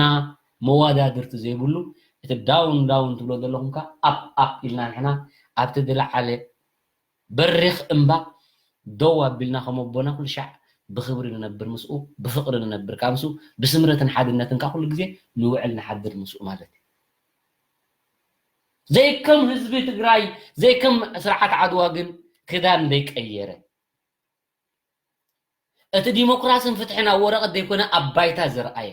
መወዳድርቲ ዘይብሉ፣ እቲ ዳውን ዳውን ትብሎ ዘለኹም ከኣ ኣፕ ኣፕ ኢልና ንሕና ኣብቲ ዝለዓለ በሪኽ እምባ ደው ኣቢልና ከም ኣቦና ኩሉ ሻዕ ብኽብሪ ንነብር ምስኡ፣ ብፍቕሪ ንነብር ካብ ምስኡ፣ ብስምረትን ሓድነትን ከዓ ኩሉ ግዜ ንውዕል ንሓድር ምስኡ ማለት እዩ። ዘይከም ህዝቢ ትግራይ፣ ዘይከም ስርዓት ዓድዋ ግን ክዳን ዘይቀየረ፣ እቲ ዲሞክራስን ፍትሕን ኣብ ወረቐት ዘይኮነ ኣብ ባይታ ዘርኣየ፣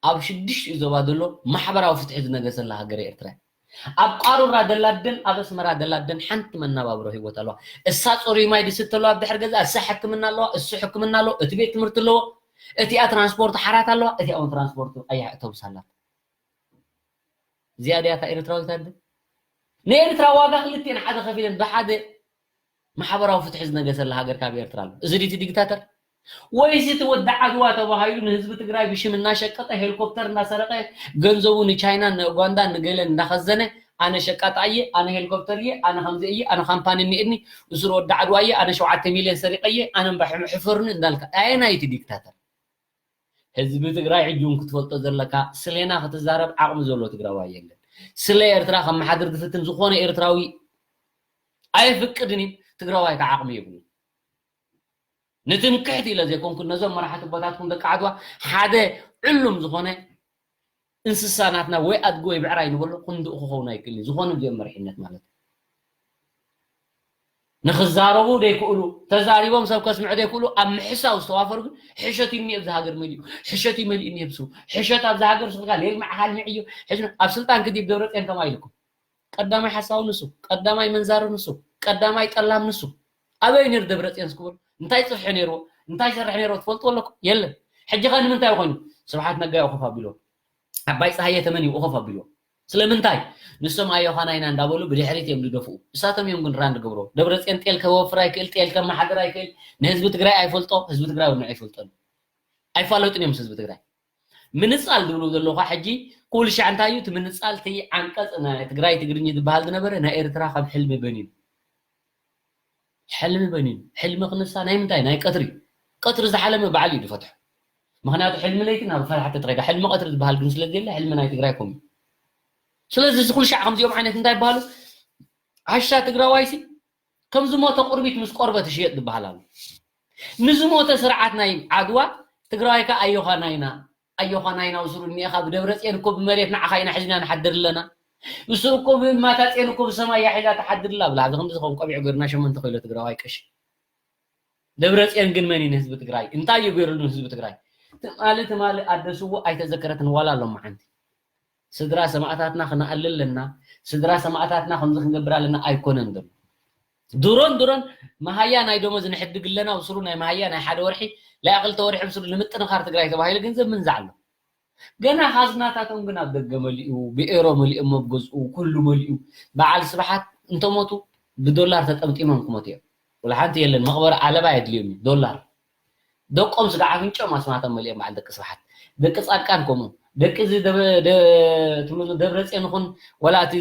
ኣብ ሽዱሽቲኡ ዞባ ዘሎ ማሕበራዊ ፍትሒ ዝነገሰላ ሃገረ ኤርትራ። ኣብ ቃሩራ ደላደን ኣብ ኣስመራ ደላደን ሓንቲ መናባብሮ ህይወት ኣለዋ። እሳ ጽሩይ ማይ ድስቲ ኣለዋ ኣብ ድሕሪ ገዛ፣ እሳ ሕክምና ኣለዋ፣ እሱ ሕክምና ኣለዎ፣ እቲ ቤት ትምህርቲ ኣለዎ፣ እቲኣ ትራንስፖርት ሓራት ኣለዋ፣ እቲኣ እውን ትራንስፖርት ቀያሕ ኣውቶቡስ ኣላት። እዚኣ ድያ እታ ኤርትራዊት ኣደ? ንኤርትራ ዋጋ ክልቲኤን ሓደ ከፊለን ብሓደ ማሕበራዊ ፍትሒ ዝነገሰላ ሃገር ካብ ኤርትራ ኣሎ። እዚ ድዩ እቲ ዲክታተር? ወይስ እቲ ወዲ ዓድዋ ተባሂሉ ንህዝቢ ትግራይ ብሽም እናሸቀጠ፣ ሄሊኮፕተር እናሰረቀ፣ ገንዘቡ ንቻይናን ንኡጋንዳን ንገለን እናኸዘነ፣ ኣነ ሸቃጣ እየ፣ ኣነ ሄሊኮፕተር እየ፣ ኣነ ከምዚ እየ፣ ኣነ ካምፓኒ እኒኤኒ፣ እሱር ወዲ ዓድዋ እየ፣ ኣነ ሸውዓተ ሚልዮን ሰሪቀ እየ፣ ኣነ እምባ ሕም-፣ ሕፈሩኒ እንዳልካ፣ ኣየናይ እቲ ዲክታተር? ህዝቢ ትግራይ ሕጂ እውን ክትፈልጦ ዘለካ፣ ስሌና ክትዛረብ ዓቕሚ ዘሎ ትግራዋይ የለን። ስለ ኤርትራ ከመሓድር ዝፍትን ዝኾነ ኤርትራዊ ኣየፍቅድን እዩ። ትግራዋይ ከዓ ዓቕሚ የብሉን። ንትምክሕቲ ኢለ ዘይኮንኩን ነዞም መራሕቲ ኣቦታትኩም ደቂ ዓድዋ ሓደ ዕሉም ዝኾነ እንስሳ ናትና ወይ ኣድጊ ወይ ብዕራይ ንበሎ ክንድኡ ክኸውን ኣይክእልን እዩ። ዝኾነ እዚኦም መሪሕነት ማለት እዩ። ንኽዛረቡ ዘይክእሉ፣ ተዛሪቦም ሰብ ከስምዑ ዘይክእሉ፣ ኣብ ምሕሳው ዝተዋፈሩ ግን ሕሸት እዩ እኒኦ ኣብዚ ሃገር መሊኡ። ሕሸት እዩ መሊኡ እኒኦ ብስሩ። ሕሸት ኣብዚ ሃገር ስልካ ሌል መዓኻል ምዕዮ። ሕጂ ኣብ ስልጣን ክዲብ ደብረፅዮን ከማይ ኢልኩም። ቀዳማይ ሓሳዊ ንሱ፣ ቀዳማይ መንዛሪ ንሱ፣ ቀዳማይ ጠላም ንሱ። ኣበይ ነይሩ ደብረፅዮን እስክበሉ? እንታይ ፅፍሒ ነይርዎ? እንታይ ይሰርሕ ነይርዎ? ትፈልጥዎ ኣለኩም? የለን። ሕጂ ኸ ንምንታይ ኮይኑ? ስብሓት ነጋ እዩ ኮፍ ኣቢልዎ። ኣባይ ፀሃየ ተመን እዩ ኮፍ ኣቢልዎ። ስለምንታይ? ንሶም ኣዮኻና ኢና እንዳበሉ ብድሕሪት እዮም ዝደፍኡ። እሳቶም እዮም ግን ራን ዝገብርዎ። ደብረፅዮን ጤል ከወፍር ኣይክእል፣ ጤል ከመሓድር ኣይክእል፣ ንህዝቢ ትግራይ ኣይፈልጦ፣ ህዝቢ ትግራይ እውን ኣይፈልጦን። ኣይፋለጡን እዮም ምስ ህዝቢ ትግራይ። ምንፃል ዝብሉ ዘለኹ ሕጂ ኩሉ ሻዕ እንታይ እዩ? እቲ ምንፃል እቲ ዓንቀፅ ናይ ትግራይ ትግርኛ ዝበሃል ዝነበረ ናይ ኤርትራ ካብ ሕልሚ በኒኑ። ሕልሚ በኒኑ። ሕልሚ ክንሳ ናይ ምንታይ? ናይ ቀትሪ። ቀትሪ ዝሓለመ ባዕሉ እዩ ዝፈትሖ። ምኽንያቱ ሕልሚ ለይቲ ናብ ፈትሓ ተትኸይዳ፣ ሕልሚ ቀትሪ ዝበሃል ግን ስለ ዘየለ ሕልሚ ናይ ትግራይ ኮም እዩ። ስለዚ እዚ ኩሉ ሻዕ ከምዚኦም ዓይነት እንታይ ይበሃሉ? ዓሻ ትግራዋይሲ ከም ዝሞተ ቁርቢት ምስ ቆርበት ይሽየጥ ዝበሃል ኣሎ። ንዝሞተ ስርዓት ናይ ዓድዋ ትግራዋይ ከ ኣዮኻ ናይና፣ ኣዮኻ ናይና ውስሩ እኒኤኻ፣ ብደብረፅዮን እኮ ብመሬት ንዓኻ ኢና ሒዝና ንሓድር ኣለና። ንሱ እኮ ብማታፅዮን እኮ ብሰማይ እያ ሒዛ ትሓድር ኣላ ብላ። ኣብዚ ከምዚ ዝኸውን ቆቢዕ ገይሩ ናብ ሸሞንተ ኪሎ ትግራዋይ ቀሺ። ደብረፅዮን ግን መን እዩ ንህዝቢ ትግራይ? እንታይ እዩ ገይሩ ንህዝቢ ትግራይ? ትማሊ ትማሊ ኣደ ስውእ ኣይተዘከረትን ዋላ ሎማዓንቲ። ስድራ ሰማእታትና ክነኣሊ ኣለና፣ ስድራ ሰማእታትና ከምዚ ክንገብር ኣለና ኣይኮነን ዘሎ። ድሮን ድሮን መሃያ ናይ ደሞዝ ንሕድግ ኣለና፣ ብስሩ ናይ መሃያ ናይ ሓደ ወርሒ፣ ናይ ክልተ ወርሒ ብስሩ ንምጥንኻር ትግራይ ተባሂሉ ገንዘብ ምንዛዕ ኣሎ። ገና ኻዝናታቶም ግን ኣብ ደገ መሊኡ፣ ብኤሮ መሊኦም ኣብ ገዝኡ፣ ኩሉ መሊኡ። በዓል ስብሓት እንተሞቱ ብዶላር ተጠምጢሞም ክሞቱ እዮም። ወላ ሓንቲ የለን፣ መቕበሪ ዓለባ የድልዮም እዩ፣ ዶላር። ደቆም ስጋ ኣፍንጭኦም ኣስማቶም መሊኦም በዓል ደቂ ስብሓት። ደቂ ጻድቃን ከምኡ። ደቂ እዚ ደብ-፣ ደ-፣ ትብሉ ደብረጽዮን ይኹን ወላ እቲ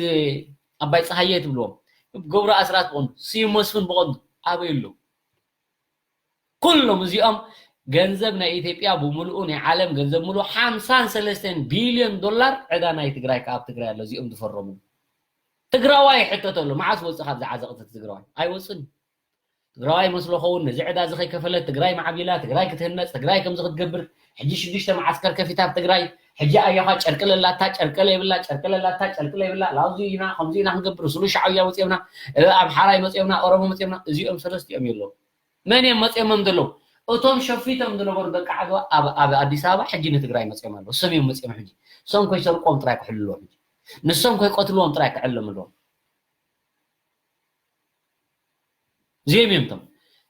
ኣባይ ጸሃየ ትብልዎም። ገብሩ ኣስራት ብቐንዱ፣ ስዩም መስፍን ብቐንዱ ኣበይ ኣለዉ? ኩሎም እዚኦም ገንዘብ ናይ ኢትዮጵያ ብምሉኡ፣ ናይ ዓለም ገንዘብ ምሉኡ ሓምሳን ሰለስተን ቢልዮን ዶላር ዕዳ ናይ ትግራይ ካብ ትግራይ ኣሎ። እዚኦም ዝፈረሙ ትግራዋይ ይሕተተሉ። መዓስ ወፅእ ካብዚ ዓዘቕቲ ትግራዋይ? ኣይወፅን። ትግራዋይ መስሎ ኸውን ነዚ ዕዳ እዚ ከይከፈለት ትግራይ ማዕቢላ፣ ትግራይ ክትህነፅ፣ ትግራይ ከምዚ ክትገብር፣ ሕጂ ሽዱሽተ መዓስከር ከፊታ ኣብ ትግራይ። ሕጂ ኣዮኻ ጨርቂ ለላታ ጨርቂ ለይብላ፣ ጨርቂ ለላታ ጨርቂ ለይብላ፣ ላውዚ ኢና ከምዚ ኢና ክንገብር፣ ስሉ ሻዕብያ መፅዮምና፣ እ፣ ኣምሓራይ መፅዮምና፣ ኦሮሞ መፅዮምና። እዚኦም ሰለስቲኦም የለዉ። መን እዮም መፅዮሞም ዘለዉ? እቶም ሸፊቶም ዝነበሩ ደቂ ዓድዋ ኣብ፣ ኣብ ኣዲስ ኣበባ ሕጂ ንትግራይ መፅዮም ኣለዉ። እሶም እዮም መፅዮም ሕጂ። እሶም ከይሰርቆም ጥራይ ክሕልዎም ሕጂ። ንሶም ከይቀትልዎም ጥራይ ክዕለም ኣለዎም። እዚኦም እዮም እቶም።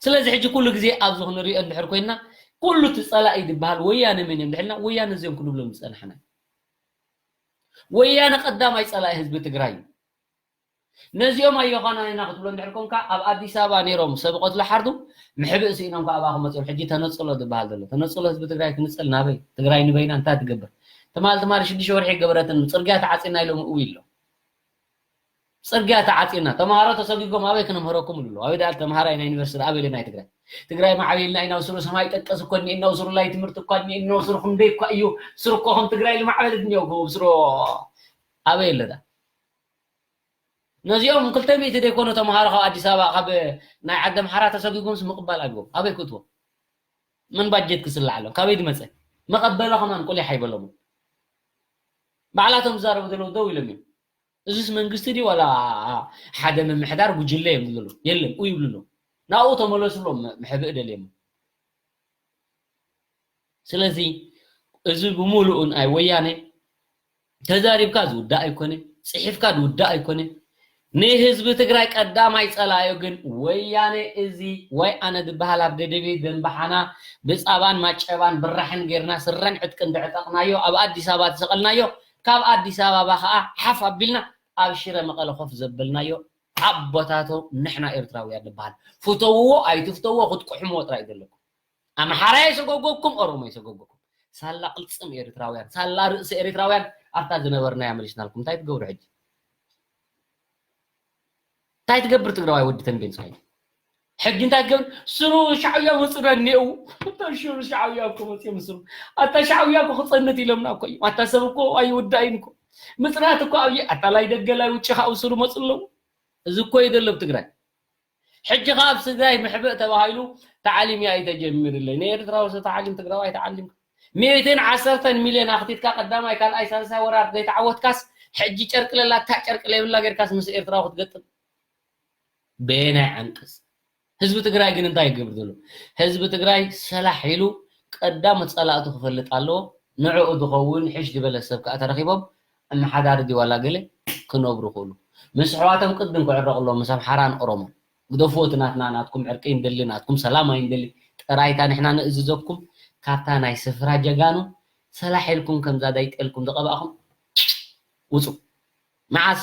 ስለዚ ሕጂ ኩሉ ግዜ ኣብዚ ክንሪኦ እንድሕር ኮይንና፣ ኩሉ እቲ ጸላኢ ዝበሃል ወያነ መን እዮም እንድሕልና፣ ወያነ እዚኦም ክንብሎም ዝጸናሕና እዩ። ወያነ ቀዳማይ ጸላኢ ህዝቢ ትግራይ እዩ። ነዚኦም ኣየዃናን ኢና ክትብሎ እንድሕር ኮንካ፣ ኣብ ኣዲስ ኣበባ ነይሮም ሰብ ቆትሎ ሓርዱ፣ ምሕብእ ስኢኖም ከዓ ኣባኹም መፅዮም። ሕጂ ተነፅሎ ዝበሃል ዘሎ። ተነፅሎ ህዝቢ ትግራይ ክንፅል ናበይ? ትግራይ ንበይና እንታይ ትገብር? ትማል፣ ትማል ሽዱሽተ ወርሒ ገበረትን፣ ፅርግያ ተዓፂና ኢሎም እው ኢሎም። ፅርግያ ተዓፂና፣ ተምሃሮ ተሰጊጎም ኣበይ ክነምህረኩም ይብሉ ኣለዉ። ኣበይ ደኣ ተምሃራይ ናይ ዩኒቨርሲቲ ኣበይ ኢለ ናይ ትግራይ? ትግራይ ማዕቢልና ኢና፣ ስሩ ሰማይ ጠቀስ እኮ እኒኤና፣ ስሩ ላይ ትምህርቲ እኳ እኒኤና፣ ስሩ ክንደይ እኳ እዩ፣ ስሩ እኮ ከም ትግራይ ዝማዕበለት እኒኦ፣ ስሩ ኣበይ ኣለ ደኣ? ነዚኦም ክልተ ሚእቲ ደይኮኑ ተምሃሮ ካብ ኣዲስ ኣበባ፣ ካብ ናይ ዓዲ ኣምሓራ ተሰጊጎምስ ምቕባል ኣብዮም። ኣበይ ክእትዎም? መን ባጀት ክስላዓሎም? ካበይ ዝመፀ? መቐበሊ ከማን ቁሊሕ ኣይበሎምን። ባዕላቶም ዝዛረቡ ዘለዉ ደው ኢሎም እዮም። እዚስ መንግስቲ ድዩ ዋላ ሓደ ምምሕዳር ጉጅለ እዮም ዝብሉ? የለን፣ ኡ ይብሉ ኣለዉ። ናብኡ ተመለሱ ብሎም መሕብኢ ደልዮም። ስለዚ እዚ ብምሉኡ ናይ ወያነ ተዛሪብካ ዝውዳእ ኣይኮነ፣ ጽሒፍካ ዝውዳእ ኣይኮነ። ንህዝቢ ትግራይ ቀዳማይ ጸላኢኡ ግን ወያነ እዚ ወይ ኣነ ዝበሃል ኣብ ደደቢት ደንበሓና ብጻባን ማጨባን ብራሕን ጌርና ስረን ዕጥቅን ደዕጠቕናዮ፣ ኣብ ኣዲስ ኣበባ ተሰቐልናዮ፣ ካብ ኣዲስ ኣበባ ኸኣ ሓፍ ኣቢልና ኣብ ሽረ መቐለ ኮፍ ዘበልናዮ ኣቦታቶም ንሕና ኤርትራውያን ንበሃል። ፍተውዎ ኣይትፍተውዎ ክትቅሕምዎ ጥራይ እዩ ዘለኩም። ኣምሓራ የሰጎጎኩም፣ ኦሮሞ የሰጎጎኩም። ሳላ ቅልጽም ኤርትራውያን፣ ሳላ ርእሲ ኤርትራውያን ኣብታ ዝነበርናያ መሊስናልኩም። እንታይ ትገብሩ ሕጂ? እንታይ ትገብር ትግራዋይ ወዲ ተንቤን ስሓይ? ሕጂ እንታይ ትገብር? ስሩ ሻዕብያ መፅና እኒአው። እታ ሽሩ ሻዕብያ እኮ መፅኦም ስሩ። ኣታ ሻዕብያ እኮ ክፀንት ኢሎምና እኮ እዮም። ኣታ ሰብ እኮ ኣይውዳእን እኮ። ምፅናት እኮ ኣብየ ኣታ ላይ ደገ ላይ ውጭ ካብ ስሩ መፁ ኣለዉ። እዚ እኮ እዩ ዘሎ ኣብ ትግራይ። ሕጂ ካብ ትግራይ ምሕብእ ተባሂሉ ተዓሊም እያ ኣይተጀምርለይ። ንኤርትራዊ ዝተዓሊም ትግራዋይ ተዓሊም። ሚእትን ዓሰርተን ሚልዮን ኣኽቲትካ ቀዳማይ ካልኣይ ሳልሳይ ወራር ዘይተዓወትካስ ሕጂ ጨርቂ ለላታ ጨርቂ ለይብላ ጌርካስ ምስ ኤርትራዊ ክትገጥም በየናይ ዓንቀጽ? ህዝቢ ትግራይ ግን እንታይ ይገብር ዘሎ? ህዝቢ ትግራይ ሰላሕ ኢሉ ቀዳሞት ጸላእቱ ክፈልጥ ኣለዎ። ንዕኡ ዝኸውን ሕሽ ዝበለ ሰብ ከኣ ተረኺቦም ኣመሓዳሪ ድዩ ዋላ ገለ ክነብሩ ክእሉ። ምስ ኣሕዋቶም ቅድም ክዕረቑ ኣለዎም፣ ምስ ኣምሓራን ኦሮሞን። ግደፍዎ እቲ ናትና፣ ናትኩም ዕርቂ ይንደሊ፣ ናትኩም ሰላም ኣይንደሊ። ጥራይታ ንሕና ንእዝዘኩም፣ ካብታ ናይ ስፍራ ጀጋኑ ሰላሕ ኢልኩም ከምዛ ዳይጤልኩም ዝቐባእኹም ውጹ። መዓስ?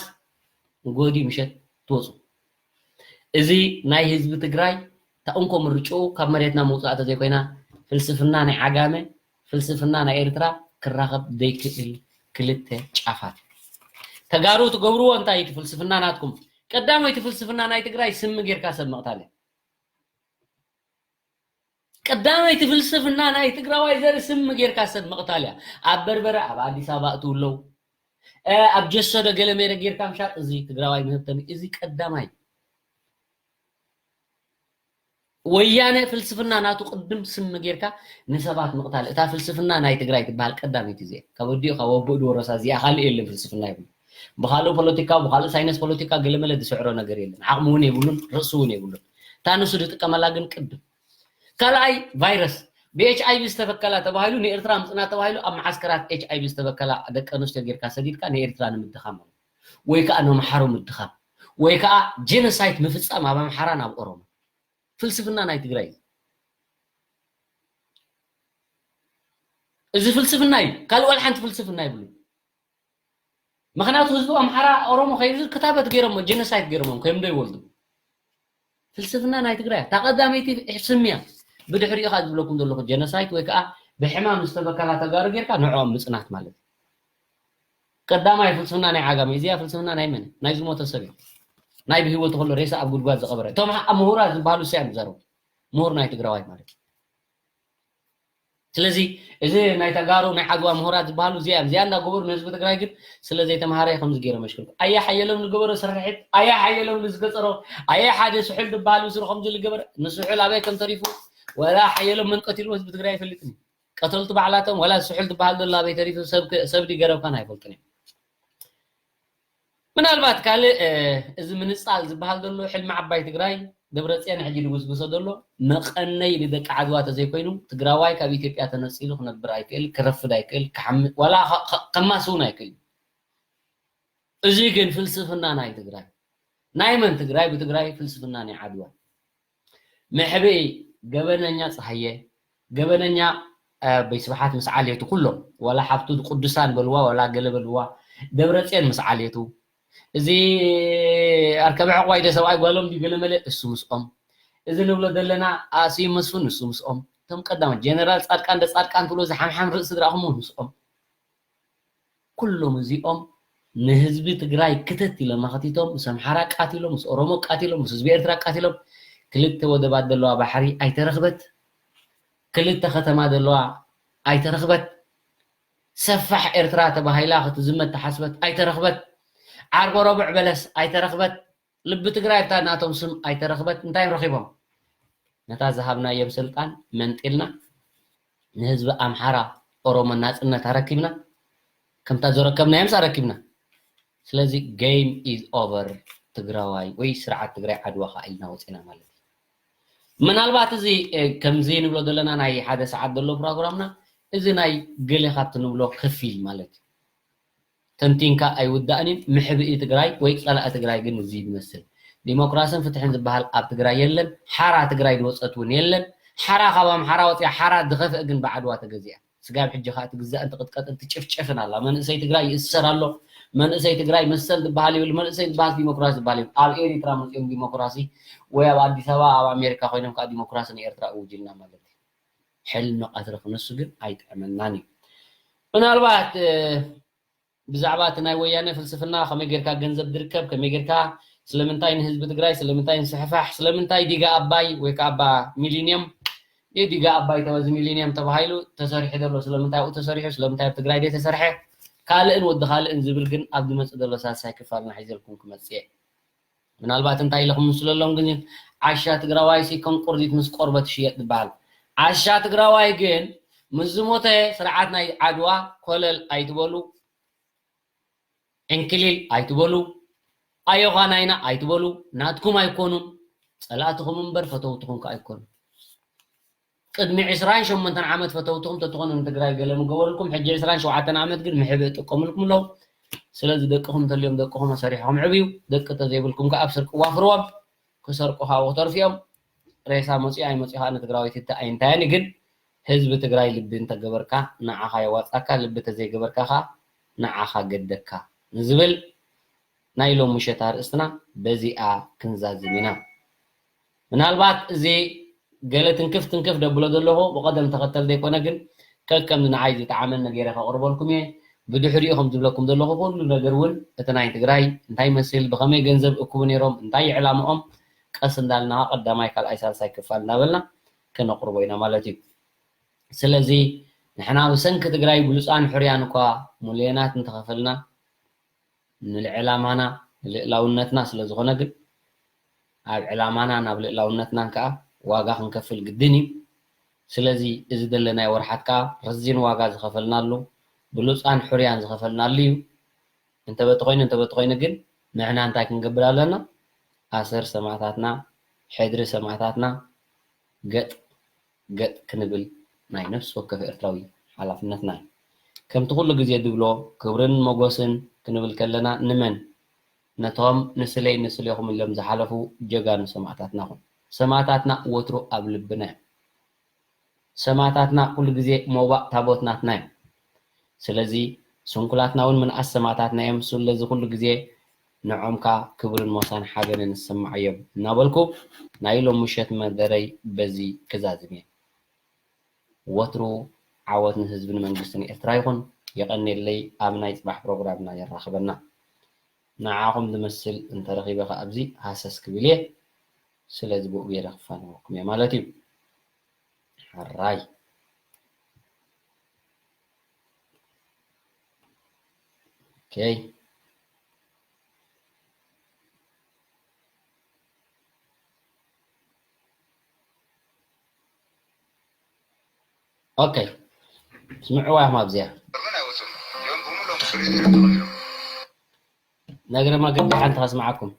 ንጎዲ ምሸት ትወጹ። እዚ ናይ ህዝቢ ትግራይ እታ እንኮ ምርጭኡ ካብ መሬትና ምውጻእ ተዘይኮይና፣ ፍልስፍና ናይ ዓጋመ፣ ፍልስፍና ናይ ኤርትራ ክራኸብ ዘይክእል ክልተ ጫፋት። ተጋሩ ትገብርዎ እንታይ እቲ ፍልስፍና ናትኩም? ቀዳመይቲ ፍልስፍና ናይ ትግራይ ስሚ ጌርካ ሰብ ምቕታል እያ። ቀዳመይቲ ፍልስፍና ናይ ትግራዋይ ዘርኢ ስሚ ጌርካ ሰብ ምቕታል እያ። ኣብ በርበረ፣ ኣብ ኣዲስ ኣበባ እትው ኣለዉ። እ፣ ኣብ ጀሶ ዶ ገለ ሜረ ጌርካ ምሻጥ፣ እዚ ትግራዋይ ምህብተሚ፣ እዚ ቀዳማይ። ወያነ ፍልስፍና ናቱ ቅድም ስሚ ጌርካ ንሰባት ምቕታል። እታ ፍልስፍና ናይ ትግራይ ትበሃል ቀዳመይቲ እዚኣ። ካብ ወዲኡ፣ ካብ ኣቦኡ ዝወረሳ እዚኣ፣ ካልእ የለን ፍልስፍና ይብሉ። ብኻልእ ፖለቲካ፣ ብኻልእ ሳይንስ ፖለቲካ ገለመለ ዝስዕሮ ነገር የለን። ዓቕሚ እውን የብሉን፣ ርእሲ እውን የብሉን። እታ ንሱ ዝጥቀመላ ግን ቅድም። ካልኣይ ቫይረስ፣ ብ ኤች ኣይ ቪ ዝተበከላ ተባሂሉ ንኤርትራ ምጽና ተባሂሉ ኣብ መዓስከራት ኤች ኣይ ቪ ዝተበከላ ደቂ ኣንስትዮ ጌርካ ሰዲድካ ንኤርትራ ንምድኻም ማለት። ወይ ከኣ ንኣምሓሩ ምድኻም። ወይ ከኣ ጄኖሳይድ ምፍጻም ኣብ ኣምሓራን ኣብ ኦሮሞ። ፍልስፍና ናይ ትግራይ እዩ። እዚ ፍልስፍና እዩ። ካልእ ዋላ ሓንቲ ፍልስፍና ይብሉ። ምክንያቱ ህዝቢ ኣምሓራ ኦሮሞ ከይብዝል ክታበት ገይሮሞ፣ ጀኖሳይድ ገይሮሞ፣ ከይምዶ ይወልዱ። ፍልስፍና ናይ ትግራይ እታ ቀዳመይቲ ስምያ። ብድሕሪኡ ከዓ ዝብለኩም ዘለኹ ጀኖሳይድ ወይ ከዓ ብሕማም ዝተበከላ ተጋሩ ጌርካ ንዕኦም ምፅናት ማለት እዩ። ቀዳማይ ፍልስፍና ናይ ዓጋመ እዚኣ ፍልስፍና ናይ መን? ናይ ዝሞተ ሰብ እዩ። ናይ ብህይወቱ ከሎ ሬሳ ኣብ ጉድጓድ ዝቐበረ። እቶም ዓ- ምሁራት ዝበሃሉ እዚኦም ይዛረቡ። ምሁር ናይ ትግራዋይ ማለት እዩ። ስለዚ እዚ ናይ ተጋሩ ናይ ዓድዋ ምሁራት ዝበሃሉ እዚኦም እዚኣ እንዳገበሩ ንህዝቢ ትግራይ ግን ስለ ዘይተምሃረ ከምዚ ገይሮም መሽክልኩ። ኣያ ሓየሎም ዝገበሮ ስርሒት፣ ኣያ ሓየሎም ዝገፀሮ፣ ኣያ ሓደ ስሑል ዝበሃል ምስሉ ከምዚ ዝገበረ ንስሑል ኣበይ ከም ተሪፉ ወላ ሓየሎም መን ቀቲልዎ ህዝቢ ትግራይ ኣይፈልጥን እዩ። ቀተልቱ ባዕላቶም ወላ ስሑል ዝበሃል ዘሎ ኣበይ ተሪፉ ሰብ ከ- ሰብ ድዩ ገረብካን ኣይፈልጥን እዮም። ምናልባት ካልእ እዚ ምንፃል ዝበሃል ዘሎ ሕልሚ ዓባይ ትግራይ ደብረፅዮን ሕጂ ድጉስጉሶ ዘሎ መቐነይ ንደቂ ዓድዋ ተዘይኮይኑ ትግራዋይ ካብ ኢትዮጵያ ተነፂሉ ክነብር ኣይክእል፣ ክረፍድ ኣይክእል፣ ክሓምእ ዋላ ከማስ እውን ኣይክእል። እዚ ግን ፍልስፍና ናይ ትግራይ ናይ መን ትግራይ ብትግራይ ፍልስፍና ናይ ዓድዋ መሕብኢ ገበነኛ ፀሃየ ገበነኛ በይ ስብሓት ምስ ዓሌቱ ኩሎም ዋላ ሓፍቱ ቅዱሳን በልዋ ዋላ ገለ በልዋ ደብረፅዮን ምስ ዓሌቱ እዚ ኣርከበ ዕቑባይ ደ ሰብኣይ ጓሎም ድዩ ገለመለ እሱ ምስኦም እዚ ንብሎ ዘለና ኣስዩ መስፍን ንሱ ምስኦም እቶም ቀዳሞት ጀነራል ፃድቃን ደ ፃድቃን ትብሎ ዝሓምሓም ርእሲ ድረኣኹሞ ምስኦም ኩሎም እዚኦም ንህዝቢ ትግራይ ክተት ኢሎም ኣኸቲቶም ምስ ኣምሓራ ቃቲሎም ምስ ኦሮሞ ቃቲሎም ምስ ህዝቢ ኤርትራ ቃቲሎም ክልተ ወደባት ዘለዋ ባሕሪ ኣይተረኽበት ክልተ ከተማ ዘለዋ ኣይተረኽበት ሰፋሕ ኤርትራ ተባሂላ ክትዝመት ተሓስበት ኣይተረኽበት ዓርቦ ረቡዕ በለስ ኣይተረኽበት ልቢ ትግራይ እታ ናቶም ስም ኣይተረኽበት እንታይ ረኺቦም ነታ ዝሃብናዮም ስልጣን መንጢልና ንህዝቢ ኣምሓራ ኦሮሞ ናፅነት ኣረኪብና ከምታ ዘረከብናዮምስ ኣረኪብና ስለዚ game is over ትግራዋይ ወይ ስርዓት ትግራይ ዓድዋ ከዓ ኢልና ወፂና ማለት እዩ ምናልባት እዚ ከምዚ ንብሎ ዘለና ናይ ሓደ ሰዓት ዘሎ ፕሮግራምና እዚ ናይ ገሌ ካብቲ ንብሎ ከፊል ማለት እዩ ተንቲንካ ኣይውዳእን እዩ ምሕብኢ ትግራይ ወይ ፀላኢ ትግራይ ግን እዚ ይመስል ዲሞክራስን ፍትሕን ዝበሃል ኣብ ትግራይ የለን ሓራ ትግራይ ዝወፀት እውን የለን ሓራ ካብ ኣምሓራ ወፅያ ሓራ ዝኸፍአ ግን ብዓድዋ ተገዚኣ ስጋብ ሕጂ ከዓ ትግዛእን ትቅጥቀጥን ትጭፍጨፍን ኣላ መንእሰይ ትግራይ ይእሰር ኣሎ መንእሰይ ትግራይ መሰል ዝበሃል ይብል መንእሰይ ዝበሃል ዲሞክራሲ ዝበሃል ይብል ኣብ ኤሪትራ መፅኦም ዲሞክራሲ ወይ ኣብ ኣዲስ ኣበባ ኣብ ኣሜሪካ ኮይኖም ከዓ ዲሞክራሲ ንኤርትራ እውጅልና ማለት እዩ ሕልሚ ቀትሪ ክነሱ ግን ኣይጥዕመናን እዩ ምናልባት ብዛዕባ እቲ ናይ ወያነ ፍልስፍና ከመይ ጌርካ ገንዘብ ድርከብ ከመይ ጌርካ ስለምንታይ ንህዝቢ ትግራይ ስለምንታይ ንስሕፋሕ ስለምንታይ ዲጋ ኣባይ ወይ ከዓ ኣባ ሚሊኒየም ዲጋ ኣባይ ተበዚ ሚሊኒየም ተባሂሉ ተሰሪሑ ዘሎ ስለምንታይ ኣብኡ ተሰሪሑ ስለምንታይ ኣብ ትግራይ ዘይተሰርሐ ካልእን ወዲ ካልእን ዝብል ግን ኣብ ዝመፅእ ዘሎ ሳልሳይ ክፋልና ሒዘልኩም ክመፅእ ምናልባት እንታይ ኢለ ክምስለሎም ግን ዓሻ ትግራዋይ ሲ ከም ቁርዲት ምስ ቆርበት ይሽየጥ ዝበሃል ዓሻ ትግራዋይ ግን ምስ ዝሞተ ስርዓት ናይ ዓድዋ ኮለል ኣይትበሉ ዕንክሊል ኣይትበሉ ኣዮኻ ናይና ኣይትበሉ ናትኩም ኣይኮኑን ፀላእትኹም እምበር ፈተውትኹም ከዓ ኣይኮኑን ቅድሚ ዕስራን ሸሞንተን ዓመት ፈተውትኹም ተትኾኑ ንትግራይ ገለ ምገበሩልኩም ሕጂ ዕስራን ሸውዓተን ዓመት ግን ምሕብእ ጥቀሙልኩም ኣለዉ ስለዚ ደቅኹም እንተልዮም ደቅኹም ኣሰሪሕኹም ዕብዩ ደቂ ተዘይብልኩም ከዓ ኣብ ስርቂ ዋፍርዎም ክሰርቁ ከዓ ክተርፉ እዮም ሬሳ መፅኡ ኣይመፅኡ ከዓ ንትግራወይቲ ኣይንታየን ግን ህዝቢ ትግራይ ልቢ እንተገበርካ ንዓኻ የዋፅኣካ ልቢ ተዘይገበርካ ከዓ ንዓኻ ገደካ ንዝብል ናይ ሎም ምሸት ኣርእስትና በዚኣ ክንዛዝም ኢና ምናልባት እዚ ገለ ትንክፍ ትንክፍ ደብሎ ዘለኹ ብቐደም ተኸተል ዘይኮነ ግን ከከም ንዓይ ዝጠዓመኒ ገይረ ከቕርበልኩም እየ ብድሕሪኡ ከም ዝብለኩም ዘለኹ ኩሉ ነገር እውን እቲ ናይ ትግራይ እንታይ መስል ብኸመይ ገንዘብ እክቡ ነይሮም እንታይ ዕላምኦም ቀስ እንዳልና ቀዳማይ ካልኣይ ሳልሳይ ክፋል እንዳበልና ከነቕርቦ ኢና ማለት እዩ ስለዚ ንሕና ብሰንኪ ትግራይ ብሉፃን ሕርያን እኳ ሙልዮናት እንተኸፈልና ንልዕላማና ንልእላውነትና ስለ ዝኾነ ግን ኣብ ዕላማና ናብ ልእላውነትናን ከዓ ዋጋ ክንከፍል ግድን እዩ ስለዚ እዚ ዘለናይ ወርሓት ከዓ ረዚን ዋጋ ዝኸፈልናሉ ብሉፃን ሕርያን ዝኸፈልናሉ እዩ እንተበቲ ኮይኑ እንተበቲ ኮይኑ ግን ንሕና እንታይ ክንገብር ኣለና ኣሰር ሰማእታትና ሕድሪ ሰማእታትና ገጥ ገጥ ክንብል ናይ ነፍሲ ወከፍ ኤርትራዊ ሓላፍነትና እዩ። ከምቲ ኩሉ ግዜ ድብሎ ክብርን ሞጎስን ክንብል ከለና ንመን? ነቶም ንስለይ ንስሌኹም ኢሎም ዝሓለፉ ጀጋኑ ሰማእታትና ኹም። ሰማእታትና ወትሩ ኣብ ልብና እዮም። ሰማእታትና ኩሉ ግዜ ሞባእ ታቦት ናትና እዮም። ስለዚ ስንኩላትና እውን ምንኣስ ሰማእታትና እዮም። ስለዚ ኩሉ ግዜ ንዖም ከኣ ክብርን ሞሳን ሓበንን ይሰምዓዮም እናበልኩ ናይ ሎም ምሸት መደረይ በዚ ክዛዝም እየ። ወትሩ ዓወት ንህዝብን መንግስትን ኤርትራ ይኹን። የቐኔለይ። ኣብ ናይ ጽባሕ ፕሮግራምና የራኽበና። ንዓኹም ዝመስል እንተረኺበ ከኣ ኣብዚ ሃሰስ ክብል እየ። ስለዚ ብኡ ገይረ ክፋነወኩም እየ ማለት እዩ። ሕራይ። ኦኬ። ኦኬ። ስምዕዋ ኢኹም ኣብዚኣ። ነግረ መገዲ ሓንቲ ከስምዓኩም።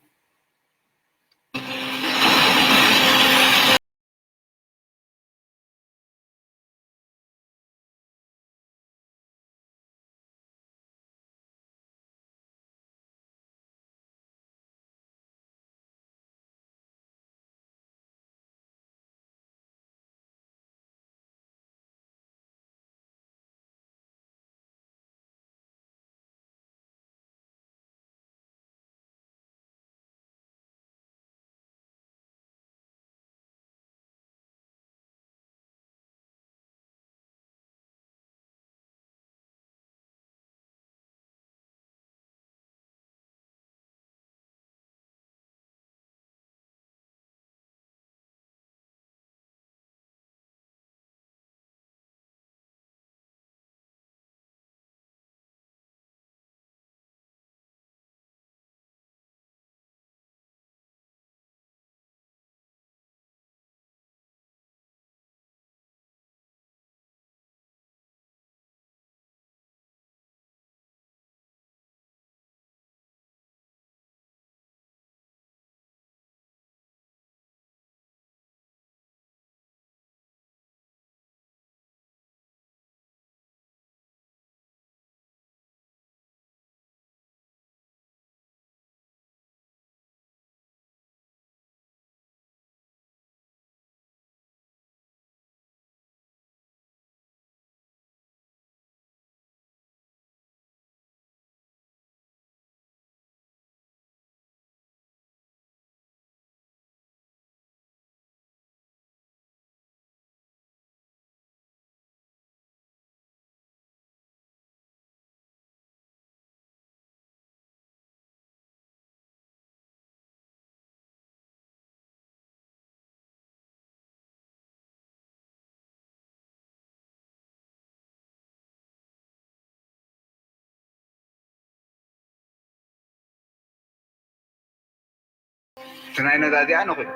እቲ ናይ ነዳዲኣ ነኺዱ።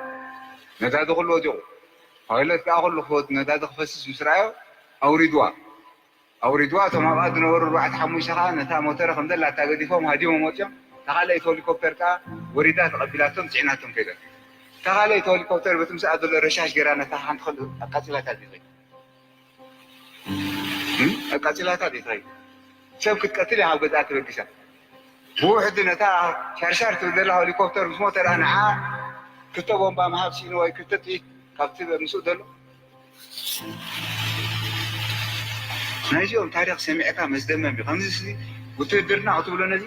ነዳዲ ኩሉ ወዲቑ። ፓይለት ከኣ ኩሉ ክወድ-፣ ነዳዲ ክፈስስ ምስ ረኣዮ ኣውሪድዋ። ኣውሪድዋ፣ እቶም ኣብኣ ዝነበሩ ኣርባዕተ ሓሙሽተ ከኣ ነታ ሞተር ከም ዘላታ ገዲፎም ሃዲሞም ወጺኦም። እታ ካልኣይቲ ሄሊኮፕተር ከኣ ወሪዳ ተቐቢላቶም ጽዒናቶም ከይዳ። እታ ካልኣይቲ ሄሊኮፕተር በቲ ምስኣ ዘሎ ረሻሽ ገይራ ነታ ሓንቲ ክልተ ኣቃጺላታ ድዩ ትኸይድ? እም? ኣቃጺላታ ድዩ ትኸይድ? ሰብ ክትቀትል እያ ካብ ገዝኣ ተበጊሳ። ብውሕዱ ነታ ሻርሻር ትብል ዘላ ሄሊኮፕተር ምስ ሞተራ ንዓ ክልተ ቦምባ ምሃብ ስኢኑ ወይ ክልተ ጥይት ካብቲ ምስኡ ዘሎ። ናይዚኦም ታሪኽ ሰሚዕካ መስደመም እዩ። ከምዚ ሲ ውትህድርና ክትብሎ ነዚ፣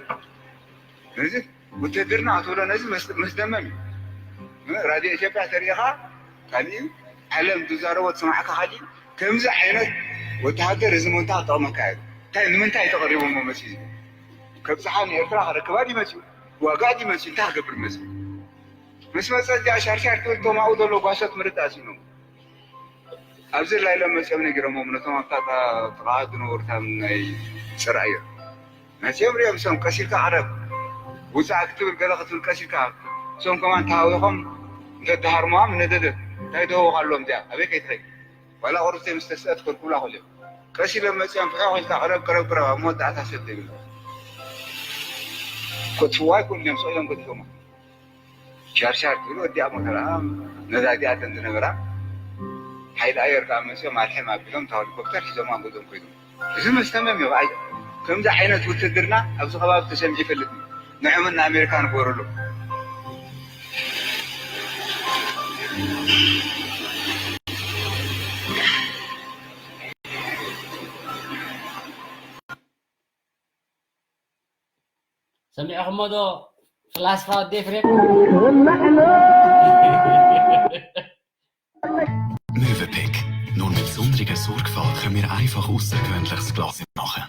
ነዚ ውትህድርና ክትብሎ ነዚ መስ-፣ መስደመም እዩ። እ፣ ራድዮ ኢትዮጵያ ተሪኢኻ ካልእ እዩ። ዓለም ዝዛረቦ ትሰማዕካ ካልእ እዩ። ከምዚ ዓይነት ወተሃደር እዚ ምንታ ክጠቕመካ እዩ። እንታይ፣ ንምንታይ ተቐሪቡ እሞ መፂኡ? ከብፅሓ ንኤርትራ ክረክባ ድዩ መፂኡ? ዋጋ ድዩ መፂኡ? እንታይ ክገብር መፂኡ? ምስ መፀ እዚኣ ሻርሻር ትብል እቶም ኣብኡ ዘሎ ጓሶት ምርዳእ ስኢኖም። ኣብዚ ላይ ሎም መፂኦም ነጊሮሞም ነቶም ኣብታ ጥቓ ዝነበሩ እታ ናይ ፅርኣዮ መፂኦም ሪኦም እሶም ቀሲልካ ቅረብ ውፃእ ክትብል ገለ ክትብል ቀሲልካ እሶም ከማን ተሃዊኾም እንተደሃርሞም ነደደ እንታይ ደህወ ካሎም እዚኣ ኣበይ ከይትኸይድ ዋላ ቁርብተይ ምስ ተስአት ከልኩላ ከልዮም ቀሲሎም መፂኦም ፍሖ ኢልካ ቅረብ ቅረብ ቅረብ ኣብ መወዳእታ ሰብ ዘይብሎም ከጥፍዋ ይክእሉ እዮም ስቕ ኢሎም ገዲፎማ ሻርሻር ትብሎ ወዲኣ ሞተራ ነዛ እዚኣተን ዝነበራ ሓይሊ ኣየር ከዓ መፅኦም ኣልሕም ኣቢሎም እታ ሄሊኮፕተር ሒዞም ኣብ ገዝኦም ኮይኖም እዚ መስተመም እዩ ኣይ ከምዚ ዓይነት ውትድርና ኣብዚ ከባቢ ተሰሚዑ ይፈልጥ እዩ ንዕምን ንኣሜሪካ ንግበረሉ ሰሚዕኹሞ ዶ? ፍላስፋ ወዲ ኤፍሬም። Mövenpick. Nun mit besonderer Sorgfalt können wir einfach außergewöhnliches Glas machen.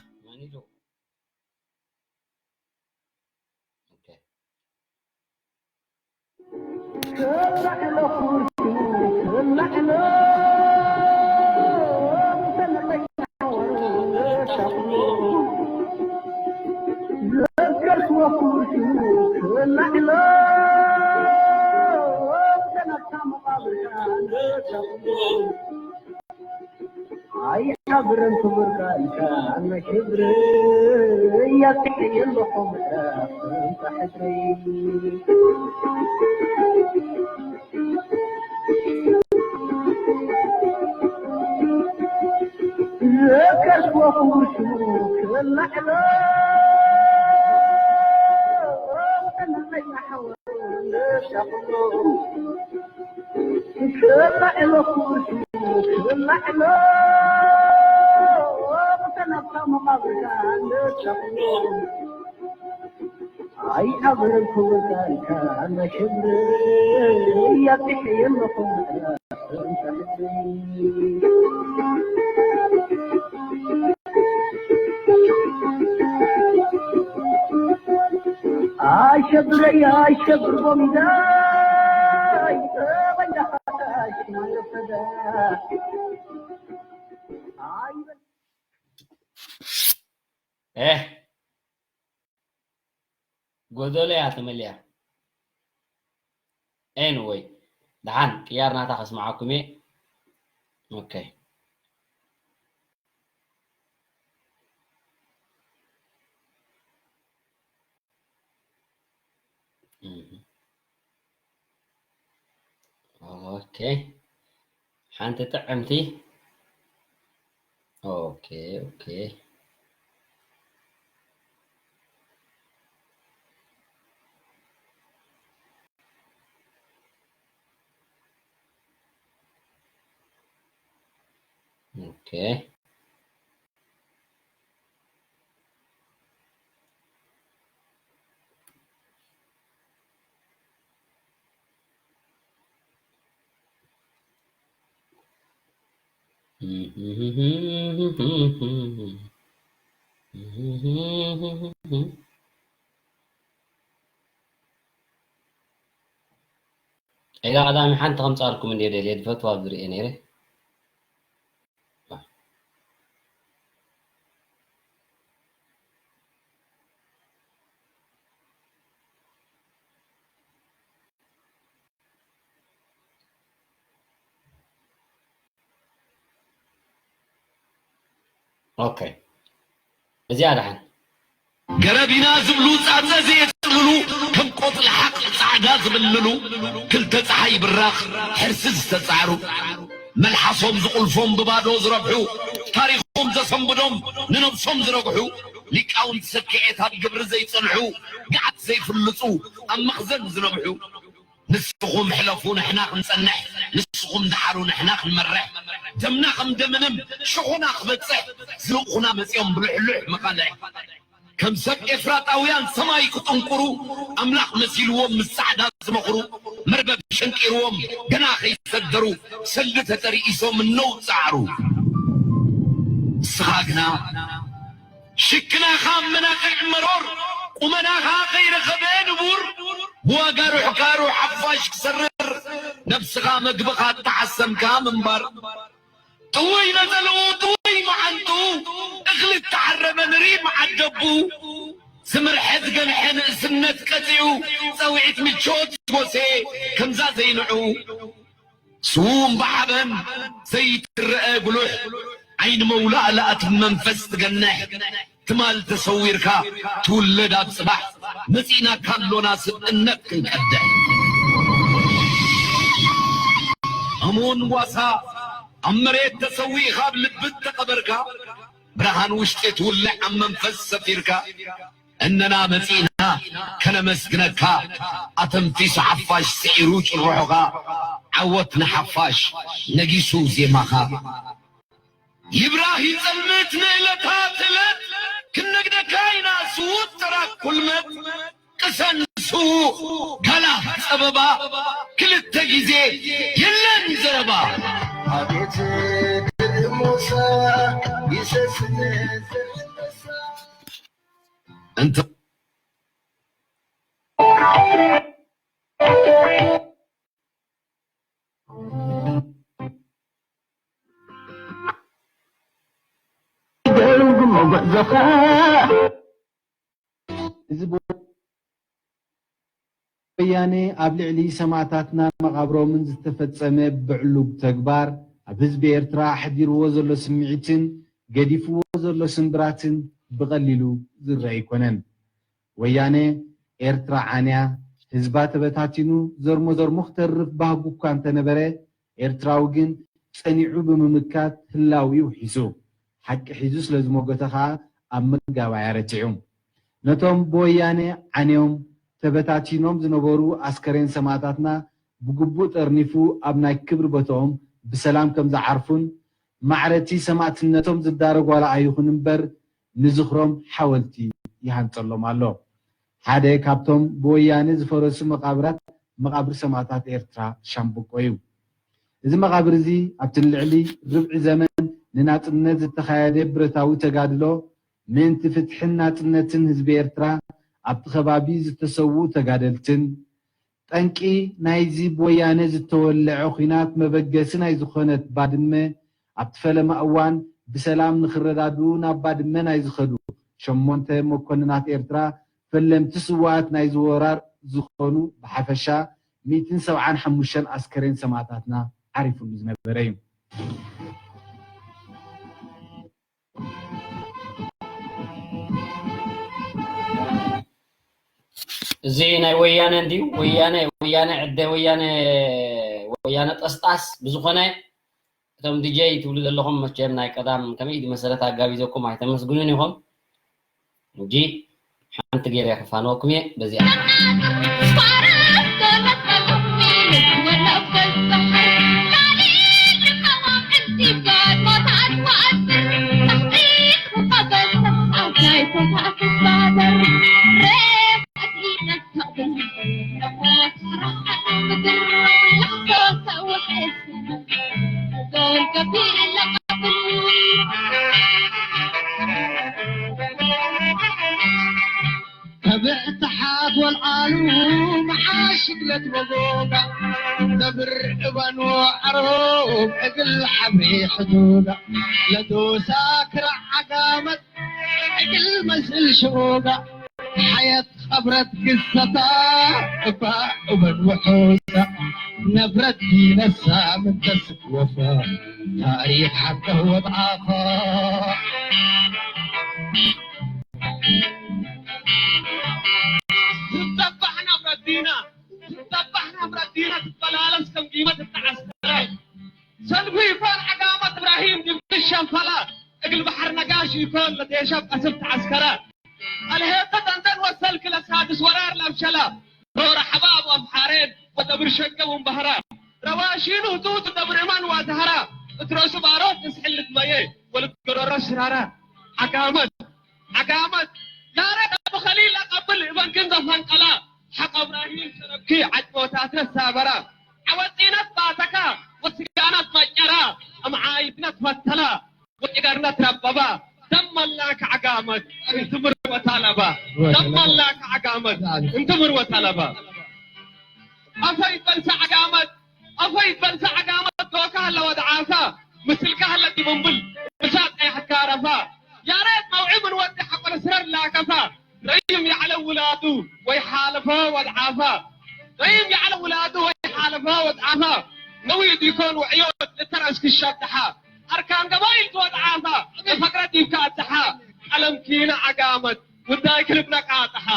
ኣይሓብርን ክቡር ቃልካ ኣነ ክብሪ እያትሕየለኹም እምታ ሕድሪ ዘከርክዎ ክቡር ሽሙ ክብላዕሎ ተናመኛ ሓወ ክብላዕሎ ክቡር ሽሙ ክብላዕሎ ተናብታ መቓብርካ ንሻቕሎ ኣይሓብርን ክቡር ቃልካ ኣነ ክብሪ እያብሕየለኹም ኣሸብረይ ኣሸብር ጎሚዳይ ጠበኛ ሓታሽ ማለፈዳ ኣይ ኤህ ጎደሎ እያ ተመሊያ። Anyway ደሓን ቅያር ናታ ከስምዓኩም እየ። ኦኬ ኦኬ ሓንቲ ጥዕምቲ ኦኬ ኦኬ ኦኬ ዒላ ቀዳሚ ሓንቲ ከምጻልኩም እንዴ ደልየ ድፈትዋ ዝርኤ ነይረ ኦኬ እዚኣ ደሓን ገረብ ኢና ዝብሉ ፃፀ ዘየፅልሉ ከም ቆፅሊ ሓቕ ፃዕዳ ዝብልሉ ክልተ ፀሓይ ብራኽ ሕርሲ ዝተፃዕሩ መልሓሶም ዝቑልፎም ብባዶ ዝረብሑ ታሪኾም ዘሰንብዶም ንነብሶም ዝረግሑ ሊቃውንቲ ሰኪዔት ኣብ ግብሪ ዘይፀንሑ ገዓት ዘይፍልፁ ኣብ መኽዘን ዝነብሑ ንስኹም ሕለፉ ንሕና ክንጸንሕ ንስኹም ደሓሩ ንሕና ክንመርሕ ደምና ከም ደምንም ሽኹና ክበጽሕ ዝልእኹና መጺኦም ብልሕሉሕ መቓልሕ ከም ሰብ ኤፍራጣውያን ሰማይ ክጥንቁሩ ኣምላኽ መሲልዎም ምስ ጻዕዳ ዝመኽሩ መርበብ ሸንቂርዎም ገና ከይሰደሩ ሰልዲ ተጠርኢሶም እነው ጻዕሩ ንስኻ ግና ሽክናኻ መናቕዕ መሮር ቁመናኻ ከይረኸበ ንቡር ብዋጋ ሩሕካ ሩሕ ሓፋሽ ክሰርር ነብስኻ መግብኻ እተሓሰምካ ምንባር ጥውይ ነጸልኡ ጥውይ መዓንጥኡ እኽሊ እተሓረመ ንሪ መዓደቡ ዝምርሐ ዝገንሐ ንእስነት ቀጺኡ ጸውዒት ምቾት ጎሴ ከምዛ ዘይንዑ ስዉም ብሓበን ዘይትረአ ጉሉሕ ዓይኒ መውላእ ለኣት መንፈስ ትገንሕ ትማል ተሰዊርካ ትውለድ ኣብ ጽባሕ መጺእናካ ኣሎና ስብእነት ክንቀድሕ እሙን ዋሳ ኣብ መሬት ተሰዊእኻ ኣብ ልቢ ተቐበርካ ብርሃን ውሽጢ ትውልዕ ኣብ መንፈስ ሰፊርካ እነና መጺእና ከነመስግነካ ኣተንፊሱ ሓፋሽ ስዒሩ ጭርሖኻ ዓወት ንሓፋሽ ነጊሱ ዜማኻ ይብራህ ይጸልምት ንእለታት እለት ክንነግደካ ኢና ስዉት ተራክ ኩልመት ሰንሱ ጋላ ጸበባ ክልተ ግዜ የለን ዘረባ። ኣቤት ግርም ሞሳ ይሰስን ዘንበሳ። እንተ ይገርም መጓዕዞኻ። እዚ ወያነ ኣብ ልዕሊ ሰማእታትናን መቓብሮምን ዝተፈጸመ ብዕሉግ ተግባር፣ ኣብ ህዝቢ ኤርትራ ኣሕዲርዎ ዘሎ ስምዒትን ገዲፍዎ ዘሎ ስምብራትን ብቐሊሉ ዝረኣ ኣይኮነን። ወያነ ኤርትራ ዓንያ፣ ህዝባ ተበታቲኑ፣ ዘርሞ ዘርሞ ክተርፍ ባህጉ እኳ እንተነበረ፣ ኤርትራዊ ግን ጸኒዑ ብምምካት ህላዊኡ ሒዙ፣ ሓቂ ሒዙ ስለ ዝሞገተ ከኣ ኣብ መጋባእያ ረቲዑ። ነቶም ብወያነ ዓንዮም ተበታቲኖም ዝነበሩ ኣስከሬን ሰማእታትና ብግቡእ ጠርኒፉ ኣብ ናይ ክብሪ ቦትኦም ብሰላም ከም ዝዓርፉን ማዕረቲ ሰማእትነቶም ዝዳረግ ዋላ ኣይኹን እምበር ንዝኽሮም ሓወልቲ ይሃንጸሎም ኣሎ። ሓደ ካብቶም ብወያነ ዝፈረሱ መቓብራት መቓብር ሰማእታት ኤርትራ ሻምብቆ እዩ። እዚ መቓብር እዚ ኣብቲ ንልዕሊ ርብዒ ዘመን ንናጽነት ዝተኻየደ ብረታዊ ተጋድሎ ምእንቲ ፍትሕን ናጽነትን ህዝቢ ኤርትራ ኣብቲ ከባቢ ዝተሰውኡ ተጋደልትን ጠንቂ ናይዚ ብወያነ ዝተወለዐ ኲናት መበገሲ ናይ ዝኾነት ባድመ ኣብቲ ፈለማ እዋን ብሰላም ንኽረዳድኡ ናብ ባድመ ናይ ዝኸዱ ሸሞንተ መኮንናት ኤርትራ ፈለምቲ ስውኣት ናይዚ ወራር ዝኾኑ ብሓፈሻ ሚእትን ሰብዓን ሓሙሽተን ኣስከሬን ሰማእታትና ዓሪፉሉ ዝነበረ እዩ። እዚ ናይ ወያነ እንድዩ ወያነ ወያነ ዕደ ወያነ ወያነ ጠስጣስ ብዝኾነ እቶም ዲጀይ ትብሉ ዘለኹም መቸም ናይ ቀዳም ከመይ ኢሉ መሰረት ኣጋቢዘኩም ኣይተመስግኑን ኢኹም ሕጂ ሓንቲ ገይረ ክፋነወኩም እየ በዚኣ ተብዕ ተሓት ወልዓሉ መዓሽ ግለት መጎጋ ተብር እባን ወዓሮብ እግል ዓብሪ ሕዱጋ ለዶሳ ክራዕ ዓጋመት እግል መስል ሽጎጋ ሓየት ኸብረት ግሰታ እባ እበን ውሑሳ ነብረት ዲነሳ ምንተስወፋ ታሪኽ ሓቀ ወድዓኻ ትጠባሕ ናብ ረዲና ትጠባሕ ናብ ረዲና ትበላለስ ከም ጊመት እተዓስከረ ሰልፊ ይኮን ዓጋመት እብራሂም ድብሽ ሸንፈላ እግል ባሕር ነጋሽ ይኮን ለዴሻ ቀስብ ተዓስከረ ኣልሄተ ደንደን ወሰልክ ለሳድስ ወራር ለብሸላ ሮረ ሐባብ ኣምሓሬን ወደብር ሸገ ውንባህራ ረዋሺኑ ህጡት ደብር እማን ዋዛህራ እትረሱ ባሮት እስሕል ልትመየ ወልትገረሮ ሽራራ ዓጋመት ዓጋመት ያረድ ኣቡ ኸሊል ኣቀብል እበንክን ዘፈንቀላ ሓቅ እብራሂም ሸረብኪ ዓጭቦታትነ ሳበራ ዓወፂነት ባተካ ወስጋናት መጨራ እምዓይትነት ፈተላ ወጭገርነት ረበባ ደመላክ ዓጋመት እንትምር ወታለባ ደመላክ ዓጋመት እንትምር ወታለባ ኣፈይ በልሳ ዓጋመት ኣፈይ በልሳ ዓጋመት ዶካ ኣለወ ደዓሳ ምስልካ ኣለቲ ምንብል ምሳጥ ቀያሕካ ረፋ ያሬድ መውዒ ምን ወዲ ሓቆለ ስረር ላከፋ ረይም ያዕለ ውላዱ ወይ ሓለፈ ወድዓፋ ረይም ያዕለ ውላዱ ወይ ሓለፈ ወድዓፋ ነዊድ ይኮን ውዕዮት እተረስክ ሸብድሓ ኣርካን ገባይል ትወድዓፋ ንፈቅረት ይብካ ኣድሓ ቀለም ኪነ ዓጋመት ውዳይ ክልብና ቃጥሓ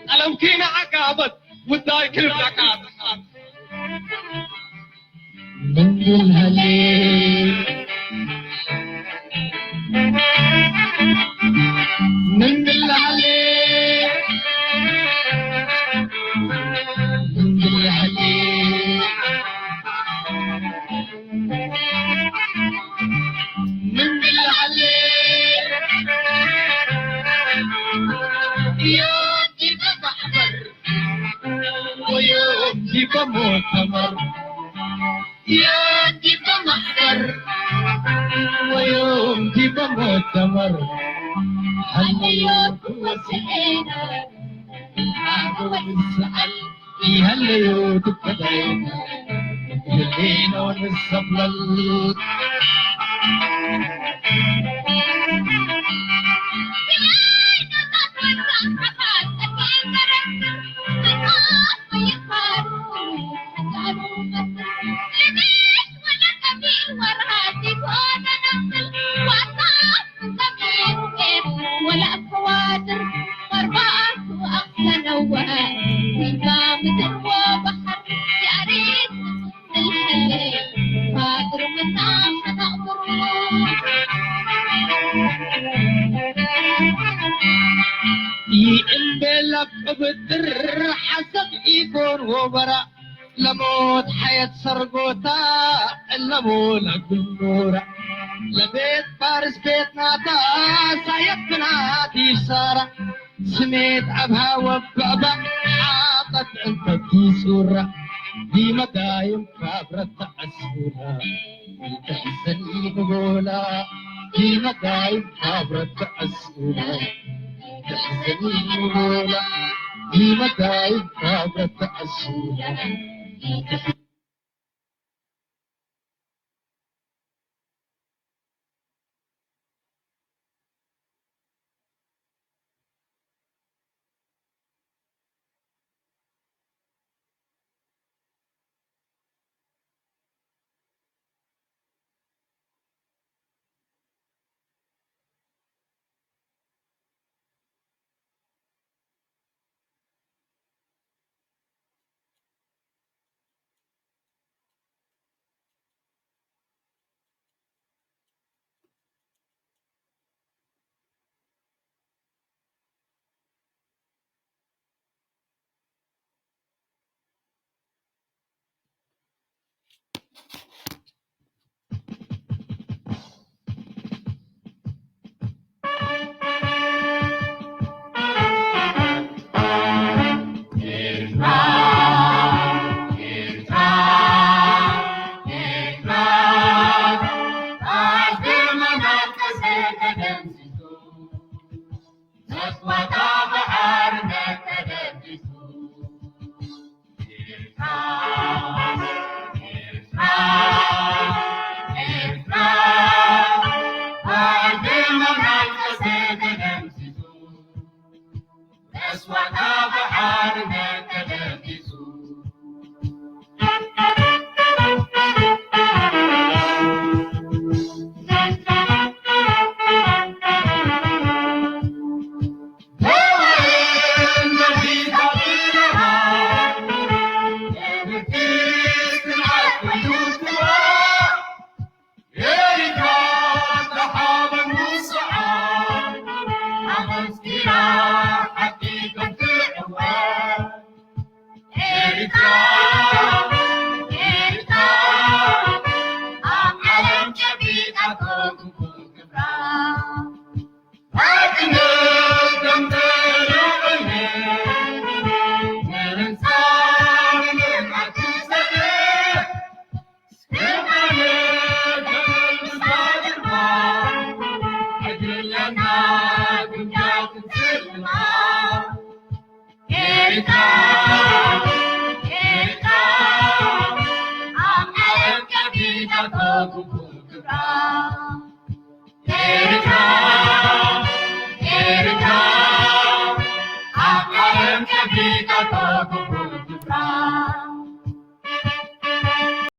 ቀለም ኪነ ዓጋመት ውዳይ ክልብና ቃጥሓ ምንግል ሃሌ ምንግል ሃሌ ምንግል ሃሌ ምንግል ሃሌ ዮቲ ተባሕበር بمؤتمر، يا دي بمحضر، ويوم دي بمؤتمر، هليو توسعينا، نحاول نسأل، يهليو تبدأ، يهلينا ونسبلل. ይእምቤላ ቅብጥር ሓሰብ ኢጎን ወበራ ለሞት ሓየት ሰርጎታ እለሞ ለግኑራ ለቤት ፋርስ ቤት ናታ ሳየት ብናት ይሳራ ስሜት ኣብሃ ወባእባ ሓጠት እንተ ዲሱራ ዲመዳይም ካብረት ተዐሱራ ይትሕዘን ይንጎላ ዲመዳይም ካብረት ተዐሱራ ይትሕዘን ይንጎላ ዲመዳይም ካብረት ተዐሱራ